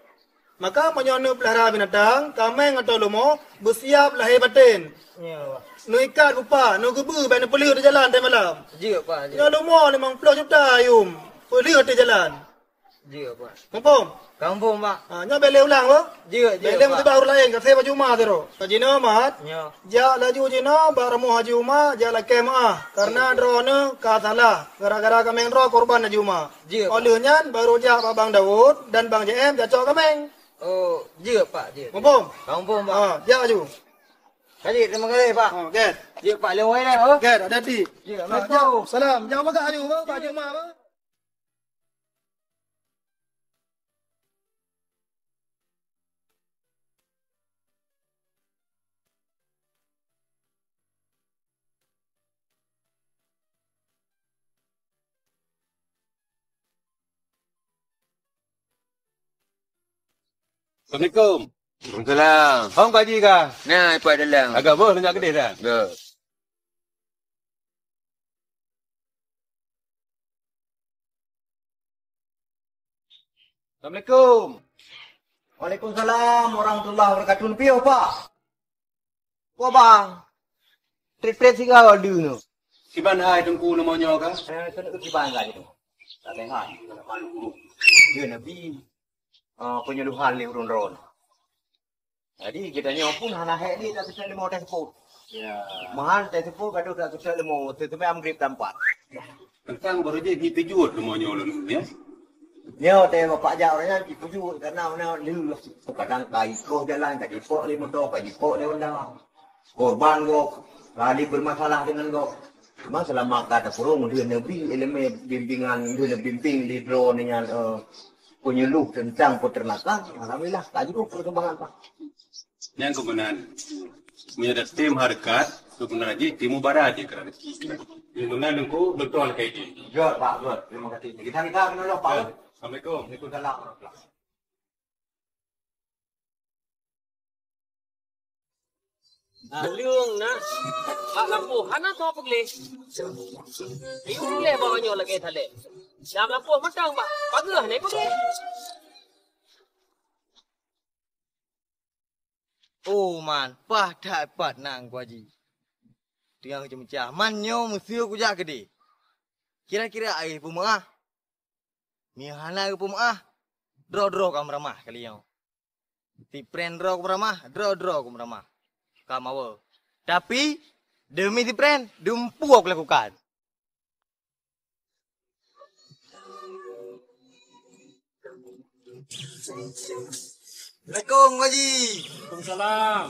Maka meunyoe neupeulara binatang, kameng atawa leumo, beusiap lahé batén. Ya, Pak. Neuikat rupa, neugeubeu bèk neupeulheueh teujalan watèe malam. Jeuet, Pak, jeuet. Nyoe leumo limong ploh juta yum, peulheueh teujalan. Jeuet, Pak. Muphom? Ka muphom, Pak. Ha, nyoe bèk lé ulang, Pak. Jeuet, jeuet, Pak. Bèk lé meusibah ureueng laén, ka sép bak Juma sidroe. Ka jinoe, Mat. Ya. Jak laju jinoe bak rumoh Haji Uma, jak lakèe meu'ah, karena droeneuh ka salah, gara-gara kameng droe korban Haji Uma. Jeuet, Pak. Óh lheueh nyan, baru jak bak Bang Daud dan Bang J M jak cok kameng. Oh, jeuet, Pak, jeuet. Muphom? Ka muphom, Pak. Ha, jak laju. Ka jeuet, terima kasih, Pak. Ha, gèt. Jeuet, Pak, lé wai dah, oh. Gèt, hati-hati. Jeuet, ha, Assalamualaikum. Jak. Salam. Jak bagah laju, Pak, Haji Uma, Pak. Assalamualaikum. Waalaikumsalam. Hom Pak Haji kah? Nah, ipat dalam. Agak boh, leunyak keudeh dah. Dah. Assalamualaikum. Waalaikumsalam warahmatullahi wabarakatuh. Piôh, Pak? Wah, bang. Trép-trép siga deuh nyoe. Kiban hai Teungku leumo nyoe ka? Eh, keuneuk kiban ka nyoe. Tak dengar. Dia Nabi, eh, penyuluhan lé ureueng droe. Jadi, geutanyoe pun hana hék lé takeusut leumo teuseupôt. Ya. Meuhan teuseupôt ka deuh takeusut leumo, seuseumayang Maghrib tampat. Teuntang baru jih jipeujuet leumo nyoe lôn, ya. Nyoe teuh bapak jak ureueng nyan jipeujuet, karena na lheueh kadang ka ikoh jalan, ka jipok lé moto, ka jipok lé Honda. Korban gob, ka lheueh bermasalah dengan gob. Cuma selama ka takurong, lheueh neubi ileumèe bimbingan, lheueh neubimbing lé droeneuh nyan, eh, penyuluh tentang peternakan, alhamdulillah, ka jeuet perkembangan, Pak. Nyang keumeunang, meunyoe dak tem hareukat, keumeunang jih timu barat jih keu rezeki. Nyang keumeunang Teungku, beutôi keu jih. Göt, Pak, göt. Terima kasih. Kita, kita keunoe, Pak. Assalamualaikum. Waalaikumsalam warahmatullahi. Nah, leueng na. Bak lampôh hana soe peugleh. Yue lé bak nyoe lagèe saleh. Lam lampôh mantong bak pageue hana peugleh. Oh, man, paih that pat nang Teungku Haji. Teungoh geumeucah, man nyoe meuseu kujak keudeh. Kira-kira ai peumeu'ah? Meuhana geupeume'ah, droe-droe ka meuramah kali nyoe. Sipren droe ka meuramah, droe-droe ka meuramah. Ka mawe. Tapi, demi sipren, dumpeue kulakukan. Assalamualaikum, Haji. Waalaikumsalam.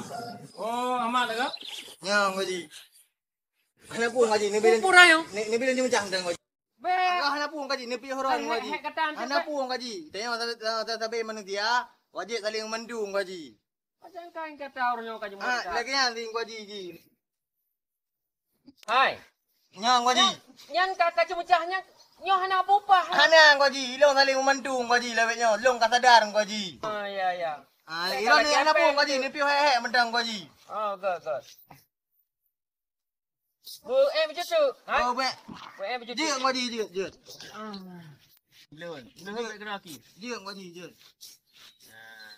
Oh, Ahmad dah? Ya, Haji. Hana peue, Haji. Ni bilang, Kumpul ayo. Ni, ni bilang jimeucah tang, Haji. Bèk. Ah, hana peue, Haji. Ni piôh orang, Haji. Hana peue, Haji. Tanya sabe manusia, wajib saling mandum, Haji. Macam kain kata orang nyoe ka jumpa. Ah, lagèe nyan si Teungku Haji ji. Hai. Nyoe Teungku Haji. Nyan, nyan ka, ka ceumeucah nyan, nyoe hana peupah. Hana Teungku Haji, ilôn saléng meumantu Teungku Haji, lawét nyoe, lôn ka sadar Teungku Haji. Oh, ya, ya. Ah, ilôn ni hana peue Teungku Haji, ni piôh hék-hék mantong Teungku Haji. Oh, good, good. Bu, eh, beujeuet tu. Ha? Oh, bèk. Bu, eh, beujeuet tu. Jeuet Teungku Haji, jeuet, jeuet. Lôn, lôn bèk keunoe aki. Jeuet Teungku Haji, jeuet. Nah.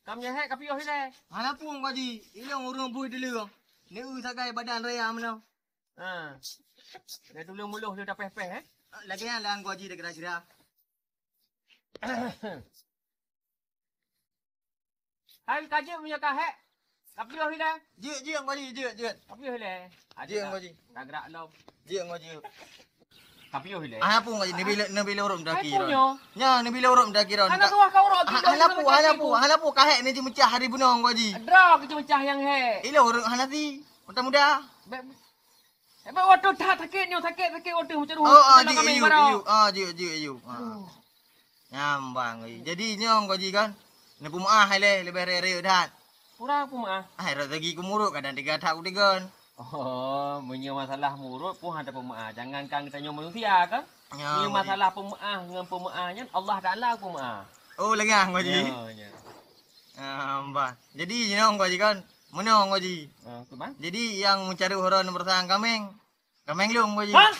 Kam nyoe hék ka piôh ilèe. Hana peue Teungku Haji, ilôn ureueng bui dulu. Ni eu sagai badan raya meunoe. Ha. Dah tuleueng muloh lôn tapéh-péh, eh? Lagèe nyan lah Teungku Haji dah kira-kira. Hai ka jeuet meunyoe ka hék. Ka piôh ilèe. Jeuet, jeuet Teungku Haji, jeuet, jeuet. Ka piôh ilèe. Jeuet Teungku Haji. Ka gerak lom. Jeuet Teungku Haji. Ka piôh ilèe. Ah, hana peue Teungku Haji, neubi lôn, neubi lôn ureueng meutakira. Hai punyo. Nyoe, neubi lôn ureueng meutakira. Hana tuah ka ureueng. Hana peue, hana peue, hana peue ka hék ni ceumeucah hari bunoe Teungku Haji. Droe keu ceumeucah nyang hék. Ilôn ureueng hana si. Muda-muda. Bèk, bèk watèe that sakét nyoe, sakét, sakét watèe meucaroh. Oh, ah, dalam jeuet, kameng jeuet, barô. Jeuet. Ah, jeuet, jeuet, jeuet. Ah. Aduh. Nyan ban, eh. Jadi nyoe Teungku Haji kan, neupeumeu'ah ilèe, leubeh rayeuk-rayeuk that. Kurang peumeu'ah. Ah, rot lagi keumurut kadang tiga that udegan. Oh, meunyoe masalah murut pun hana peumeu'ah. Jangankan geutanyoe manusia kan? Ya, Teungku Haji. Meunyoe masalah peumeu'ah ngon peumeu'ah nyan Allah Taala peumeu'ah. Oh, lagèe nyan Teungku Haji. Ya, ya. Ah, bah. Jadi, nyoe Teungku Haji kan? Meunoe Teungku Haji. Ah, tu, bang. Jadi, nyang meucaroh uroe nibak kameng, kameng lôn Teungku Haji. Hah?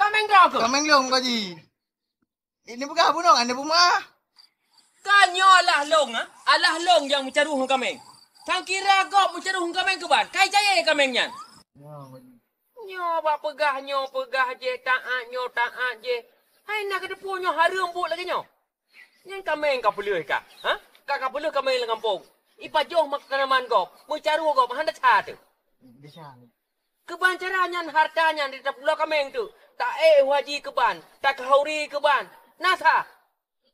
Kameng droe keuh? Kameng lôn Teungku Haji. Ini peugah bunoe, hana peumeu'ah. Ka nyoe alah lôn, ha? Alah lôn nyang meucaroh ngon kameng. Sangkira gob meucaroh ngon kameng keuban. Kai cayée kameng nyan. Nyoe bak peugah nyoe, peugah jih, taát nyoe, taát jih. Hai na keudeupu nyoe hareuem buet lagèe nyoe. Nyan kameng ka peuleueh ka, ha? Ka, ka peuleueh kameng lam gampông. Ipajoh makanan gob, meucaroh gob, hana that teuh. Keuban cara nyan hareuta nyan di tapula kameng teuh, taék u haji keuban, takhauri keuban. Na sa?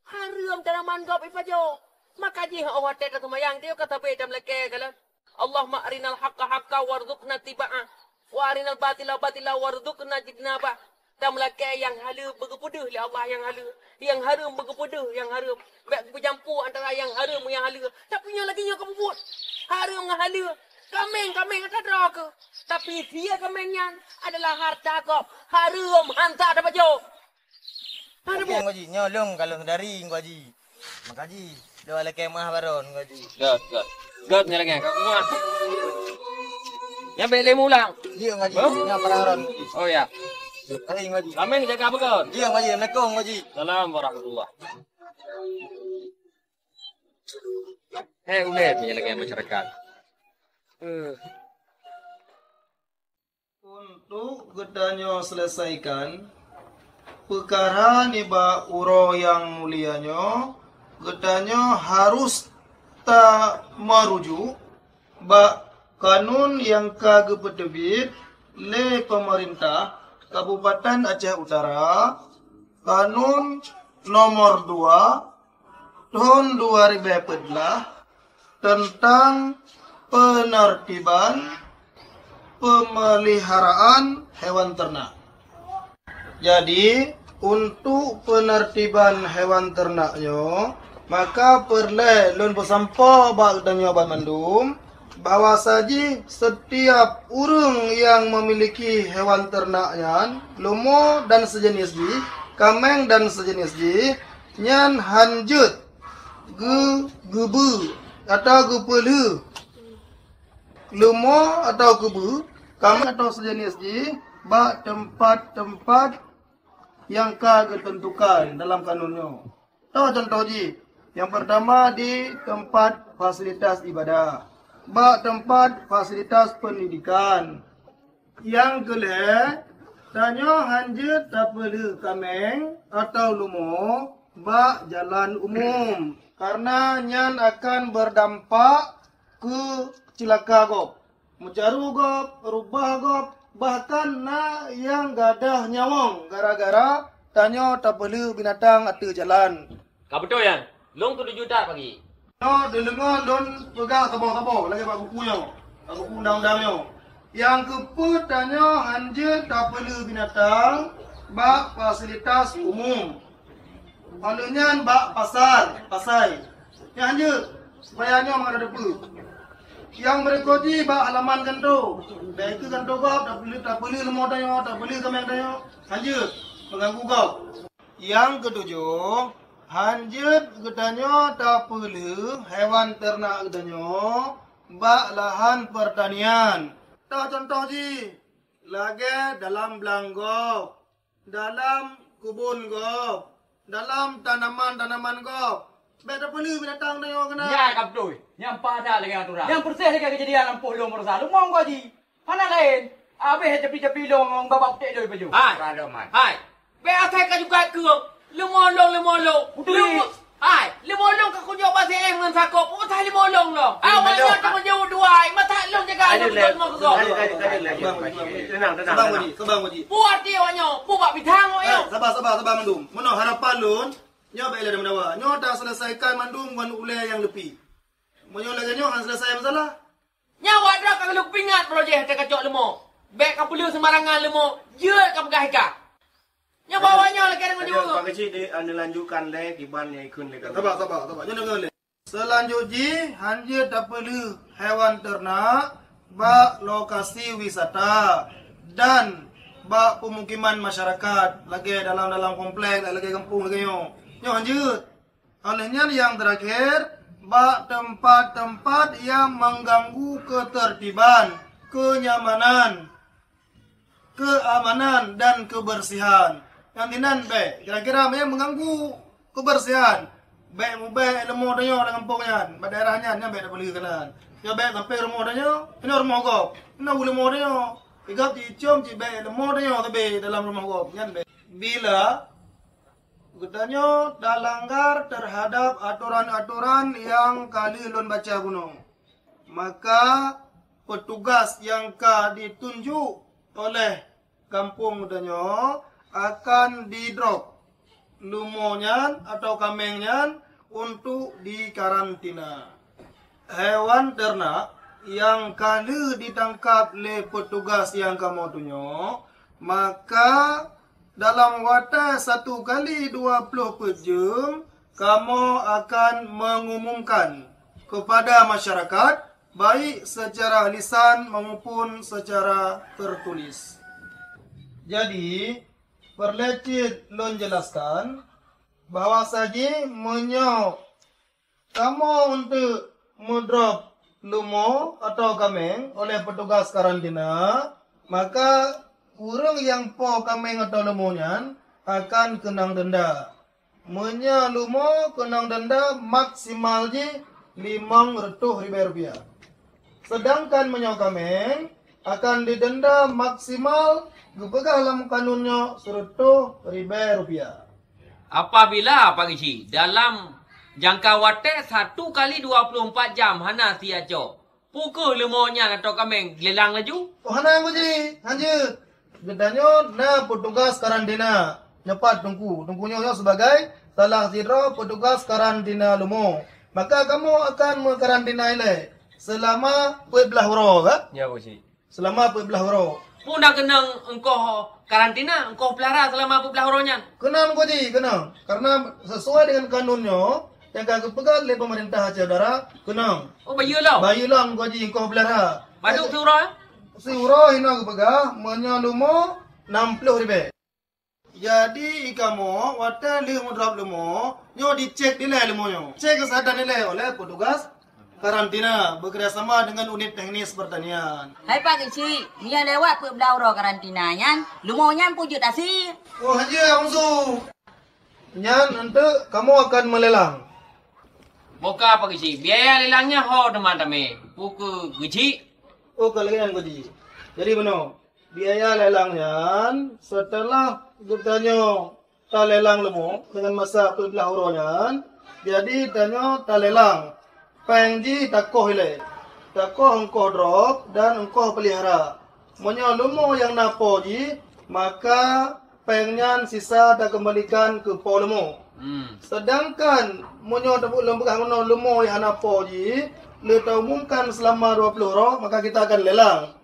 Hareuem tanaman gob ipajoh. Maka jih óh watèe taseumayang teuh ka sabe tameulakèe kalon. Allahumma arinal haqqa haqqa warzuqna tiba'ah, wa arinal batila batila warzuqna jtinabah. Tameulakèe nyang haleue beugeupeudeuh lé Allah nyang haleue, nyang hareuem beugeupeudeuh nyang hareuem. Bèk geupeujampôk antara nyang hareuem ngon nyang haleue. Tapi nyoe lagèe nyoe kabubuet. Hareuem ngon haleue. Kameng, kameng ata droe keuh. Tapi sie kameng nyan adalah hareuta gob. Hareuem han sa tapajoh. Hana buet. Teungku Haji, nyoe lôn ka lôn sadari Teungku Haji. Maka Haji, lôn lakèe meu'ah baron Teungku Haji. Göt, göt. Göt nyan lagèe, ka kuat. Nyan bèk lé meuulang. Jeuet Teungku Haji, hah? Nyoe para baron. Oh ya. Hai Teungku Haji. Ramé jaga beukon. Jeuet Teungku Haji, assalamualaikum Teungku Haji. Salam warahmatullah. Hei, ulèe nyan lagèe masyarakat. Eh. Untuk geutanyoe selesaikan peukara nibak uroe nyang mulia nyoe, geutanyoe harôh tamerujuk bak kanun nyang ka geupeuteubiet lé peumeurintah Kabupaten Aceh Utara, Kanun Nomor Dua thôn dua ribèe peuet blah teuntang peuneurtiban peumeliharaan hewan teunak. Jadi, untuk peuneurtiban hewan teunak nyoe, maka peureulèe lôn peusampoe bak geutanyoe banmandum, bahwa sajih setiap ureueng nyang memiliki hewan teunak nyan, leumo dan seujeunèh jih, kameng dan seujeunèh jih, nyan han jeuet geu-, geubeu atawa geupeulheueh leumo atawa geubeu, kameng atawa seujeunèh jih bak teumpat-teumpat nyang ka geuteuntukan dalam kanun nyoe. Toh cuntoh jih, nyang peurtama di teumpat fasilitas ibadah, bak teumpat fasilitas peundidikan. Nyang keulhèe, tanyoe han jeuet tapeulheueh kameng atawa leumo bak jalan umum, kareuna nyan akan beurdampak keu ceulaka gob. Meucaru gob, rubah gob, bahkan na nyang gadôh nyawöng gara-gara tanyoe tapeulheueh binatang ateueh jalan. Ka beutôi nyan. Lôn keuneuk juta pagi. Nyoe deungoe lôn peugah saboh-saboh lagèe bak buku nyoe, bak buku undang-undang nyoe. Nyang keupeuet tanyoe han jeuet tapeulheueh binatang bak fasilitas umum. Óh lheueh nyan bak pasar, pasai. Nyan han jeuet. Supaya nyoe mangat teupeu. Nyang beurikot jih bak halaman gantoe. Bèk keu gantoe gob, tapeuleuh, tapeuleuh leumo tanyoe, tapeuleuh kaméng tanyoe. Hanjeuet, meuganggu gob. Nyang keutujoh, hanjeuet geutanyoe tapeuleuh hewan teurenak geutanyoe bak lahan peurtanian. Toh cuntoh jih, lagèe dalam blang gob, dalam keubon gob, dalam tanaman-tanaman gob. Bèk tapeuleuh binatang tanyoe keunan. Nyan ka beutôi. Nyan padat lagèe aturan. Nyang peureséh lagèe keujadian lampôh lôn baroesa. Leumo gob jih. Hana laén. Abéh capi-capi lôn ngon babah putéh lôn baju. Hai. Hai. Bèk asai ka juga keuh. Leumo lôn, leumo lôn. Beutôi. Leumo, hai. Leumo lôn ka kujok bak C M ngon sakoe. Peue asai leumo lôn lôn? Awak nyoe teuma jaweueb dua. Masa lôn jaga lôn leumo keu gob. Tenang, tenang, tenang. Sabar, Haji. Sabar, Haji. Peue arti awak nyoe? Peue bak bidang awak nyoe? Eh, sabar, sabar, sabar mandum. Meunoe harapan lôn, nyoe bèk lé meudawa. Nyoe taseuleusaikan mandum ngon ulèe nyang leupie. Meunyoe lagèe nyoe han seuleusai masalah. Nyan awak droe ka lôn peuingat projek teuka cok leumo. Bèk ka peuleueh seumarangan leumo, jeuet ka peugah ika. Nyoe bawa nyoe lakèe deungon jaweueb. Pak Keuchik, di, anda lanjutkan lé kiban nyang ikheun lé kami. Sabar, sabar, sabar. Nyoe deungon lé. Seulanjut jih, hanjeuet tapeuleueh hewan teurenak bak lokasi wisata dan bak pemukiman masyarakat, lagèe dalam-dalam komplek, lagèe gampông lagèe nyoe. Nyoe hanjeuet. Óh lheueh nyan nyang teurakhé, bak teumpat-teumpat nyang meuganggu keuteurtiban, keunyamanan, keuamanan, dan keubeursihan. Nyang dinan bèk, kira-kira nyang meuganggu keubeursihan. Bèk mubèk leumo tanyoe lam gampông nyan, bak daerah nyan, nyan bèk tapeuleueh keunan. Nyoe bèk sampé rumoh tanyoe, inoe rumoh gob, inoe u leumo tanyoe. Gob jicom cibèk leumo tanyoe sabé dalam rumoh gob, nyan bèk. Bila geutanyoe talanggar teuhadab atoran-atoran nyang ka lheueh lôn baca bunoe, maka peutugas nyang ka jitunjuk oleh gampông geutanyoe akan jidrop leumo nyan atawa kaméng nyan untuk jikarantina. Hewan teurenak nyang ka lheueh jitangkab lé peutugas nyang kamoe tunyok, maka dalam watèe satu kali dua ploh peuet jeuem, kamoe akan mengumumkan kepada masyarakat, baik secara lisan maupun secara tertulis. Jadi, peureulèe cit lôn jelaskan bahwa saji meunyoe kamoe eunteuk meudrop leumo atawa kaméng oleh peutugas karantina, maka ureueng nyang po kaméng atawa leumo nyan akan keunong denda. Meunyoe leumo keunong denda maksimal jih limong reutôh ribèe rupiah. Seudangkan meunyoe kaméng akan didenda maksimal geupeugah lam kanun nyoe seureutôh ribèe rupiah. Apabila, Pak Geuchik, dalam jangka watèe satu kali dua puluh empat jam hana siat cok, peu kheueh leumo nyan atawa kaméng lelang laju? Oh, hana, Geuchik, hanjeuet. Geutanyoe na peutugas karantina. Nyoe pat Teungku. Teungku nyoe, nyoe sebagai salah sidroe peutugas karantina leumo. Maka kamoe akan meukarantina ilèe seulama peuet blah uroe, ka? Ya, Pak Geuchik. Seulama peuet blah uroe. Peue na keunong ongkoh karantina, ongkoh peulihara seulama peuet blah uroe nyan? Keunong, Geuchik, keunong. Karena sesuai dengan kanun nyoe, nyang ka geupeugah lé peumeurintah Aceh Utara, keunong. Oh, bayeue lom? Bayeue lom, Geuchik, ongkoh peulihara. Padum siuroe? Siuroe hinoe geupeugah, meunyoe leumo, nam ploh ribèe. Jadi, i kamoe, watèe lheueh meudrop leumo, nyoe dicek dilèe leumo nyoe. Cek keuseuhatan dilèe oleh peutugas karantina, bekerjasama dengan unit teknis pertanian. Hai Pak Geuchik, meunyoe lewat peuet blah uroe karantina nyan, leumo nyan peue jeuet asie? Oh, hanjeuet, Abang Su. Nyan eunteuk kamoe akan meulelang. Boh ka, Pak Geuchik, biaya lelang nyan ho teuma tamè? Peu kheueh Geuchik? Oh, ka lagèe nyan, Geuchik. Jadi, bunoe, biaya lelang nyan, seuteulah geutanyoe talelang leumo deungon masa peuet blah uroe nyan, jadi tanyoe talelang péng jih takoh ilèe, takoh ongkoh drop dan ongkoh peulihara. Meunyoe leumo nyang na po jih, maka péng nyan sisa takeumbalikan keu po leumo. Hmm. Seudangkan meunyoe tabu-, lôn peugah meunoe leumo nyang hana po jih, lé taumumkan seulama dua ploh uroe, maka kita akan lelang.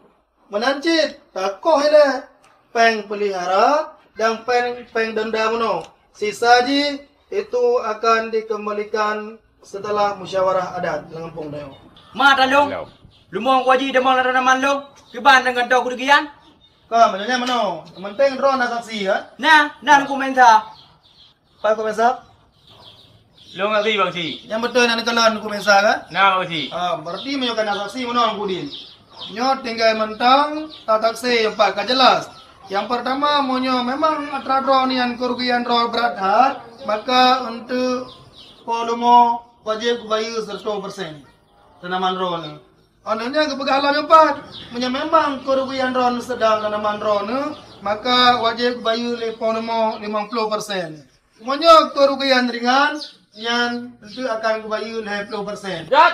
Meunan cit, takoh ilèe péng peulihara dan péng, péng denda meunoe. Sisa jih itu akan dikeumbalikan setelah musyawarah adat lam gampông tanyoe. Ma talong. Lom. Leumo Teungku Haji deungon tanaman lôn, kiban deungon toh kerugian? Ka, meunyoe nyan meunoe. Yang penting droe na saksi, ya? Na, na Teungku Mensa. Pak Teungku Mensa? Lôn ngon si Bang Si. Nyang beutôi na neukalon Teungku Mensa, kan? Na, Bang Si. Ah, berarti meunyoe ka na saksi meunoe Teungku Din. Nyoe tinggai mantong tasaksi nyang pat ka jelas. Nyang pertama, meunyoe memang atra droe nyan kerugian droe brat that, maka untuk po leumo wajéb geubayeue seratus persen tanaman droe nyoe. Aneuk nyan geupeugah lom nyang pat, meunyoe memang kerugian droe nyoe sedang tanaman droe nyoe, maka wajéb geubayeue lé po leumo limong ploh persen. Meunyoe kerugian ringan, nyan tentu akan geubayeue lhèe ploh persen. Jot,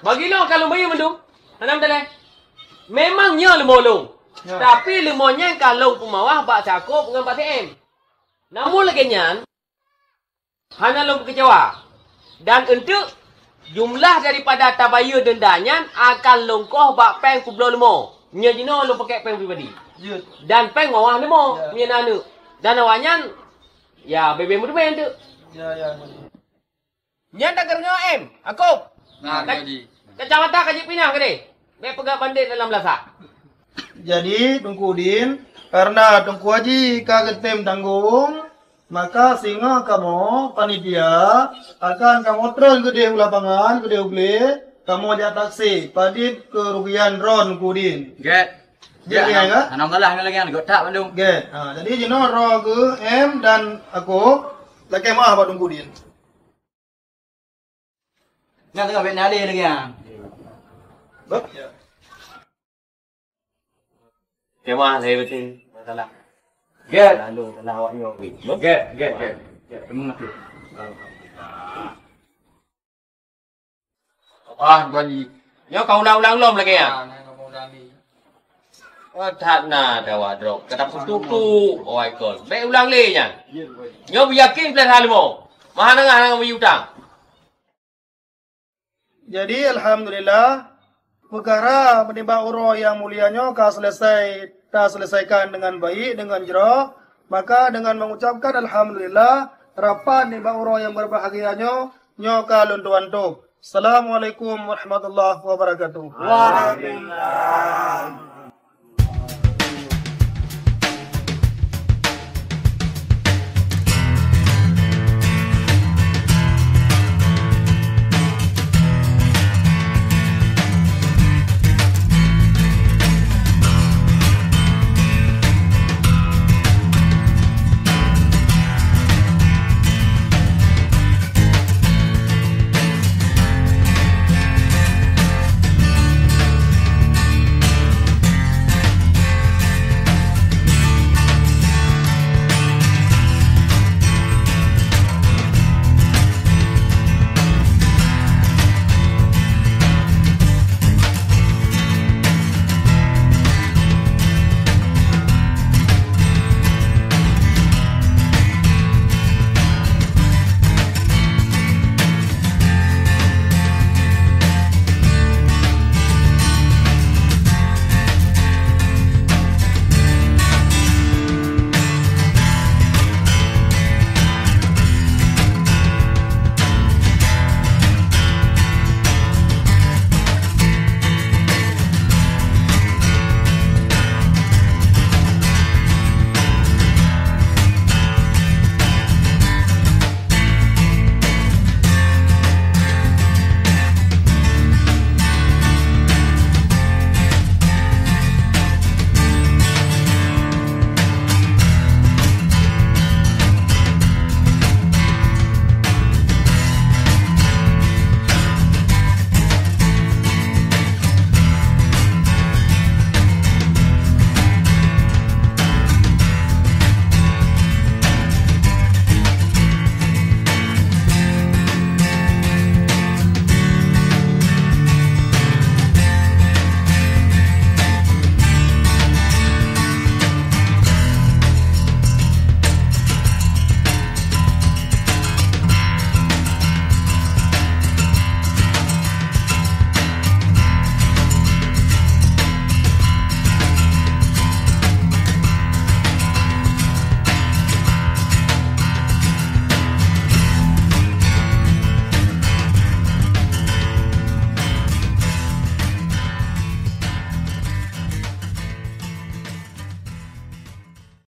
bagi lôn ka lôn bayeue mandum. Hana meuteuleh. Memang nyoe leumo lôn. Ya. Tapi leumo nyan ka lôn peumawah bak si Akop ngon bak si Em. Namun lagèe nyan, hana lôn peukeucewa. Dan eunteuk jumlah daripada tabayeue denda nyan akan lôn koh bak péng peubloe leumo. Nyoe jinoe lôn pakèk péng pribadi. Jeuet. Dan péng mawah leumo, ya, meunyoe na aneuk. Dan awaknyan, ya, bèk-bèk meuteumèe eunteuk. Ya, ya, ya. Nyan takeureunoe em, Akop. Nah, ka-, jadi. Kacamata ka jipinah keudeh. Bèk peugah bandét dalam lasak. Jadi, Teungku Udin, karena Teungku Haji ka geutem tanggong, maka singoh kamoe panitia akan kamoe treun keudeh u lapangan, keudeh u glé, kamoe jak saksi padit kerugian droe Teungku Udin. Gèt. Gèt, gèt, hana, kan? Hana galah ngon lagèe nyan, gèt that bandum. Gèt. Ha, jadi jinoe droe geuh em dan Akop lakèe meu'ah bak Teungku Udin. Nyan teungoh bèk nalé lagèe nyan. Beuh? Kemah lé beutôi. Masalah. Gèt. Lalu salah awak nyoe. Beuh? Gèt, gèt, gèt. Gèt. Terima kasih. Ah, Tuan Ji. Nyoe ka ulang-ulang lom lagèe nyan. Ah, nyan ka ulang lé. Oh, that na dawa droe. Ka tapeututoe, oh, ikon. Bèk ulang lé nyan. Nyoe beuyakin peuleueh leumo. Maha nengah nang beu utang. Jadi, alhamdulillah, peukara nibak uroe nyang mulia nyoe ka selesai, taseleusaikan deungon baik, deungon jroh. Maka, deungon mengucapkan alhamdulillah, rapat nibak uroe nyang berbahagia nyoe, nyoe ka lôn tuan tuh. Assalamualaikum warahmatullahi wabarakatuh. Waalaikumsalam.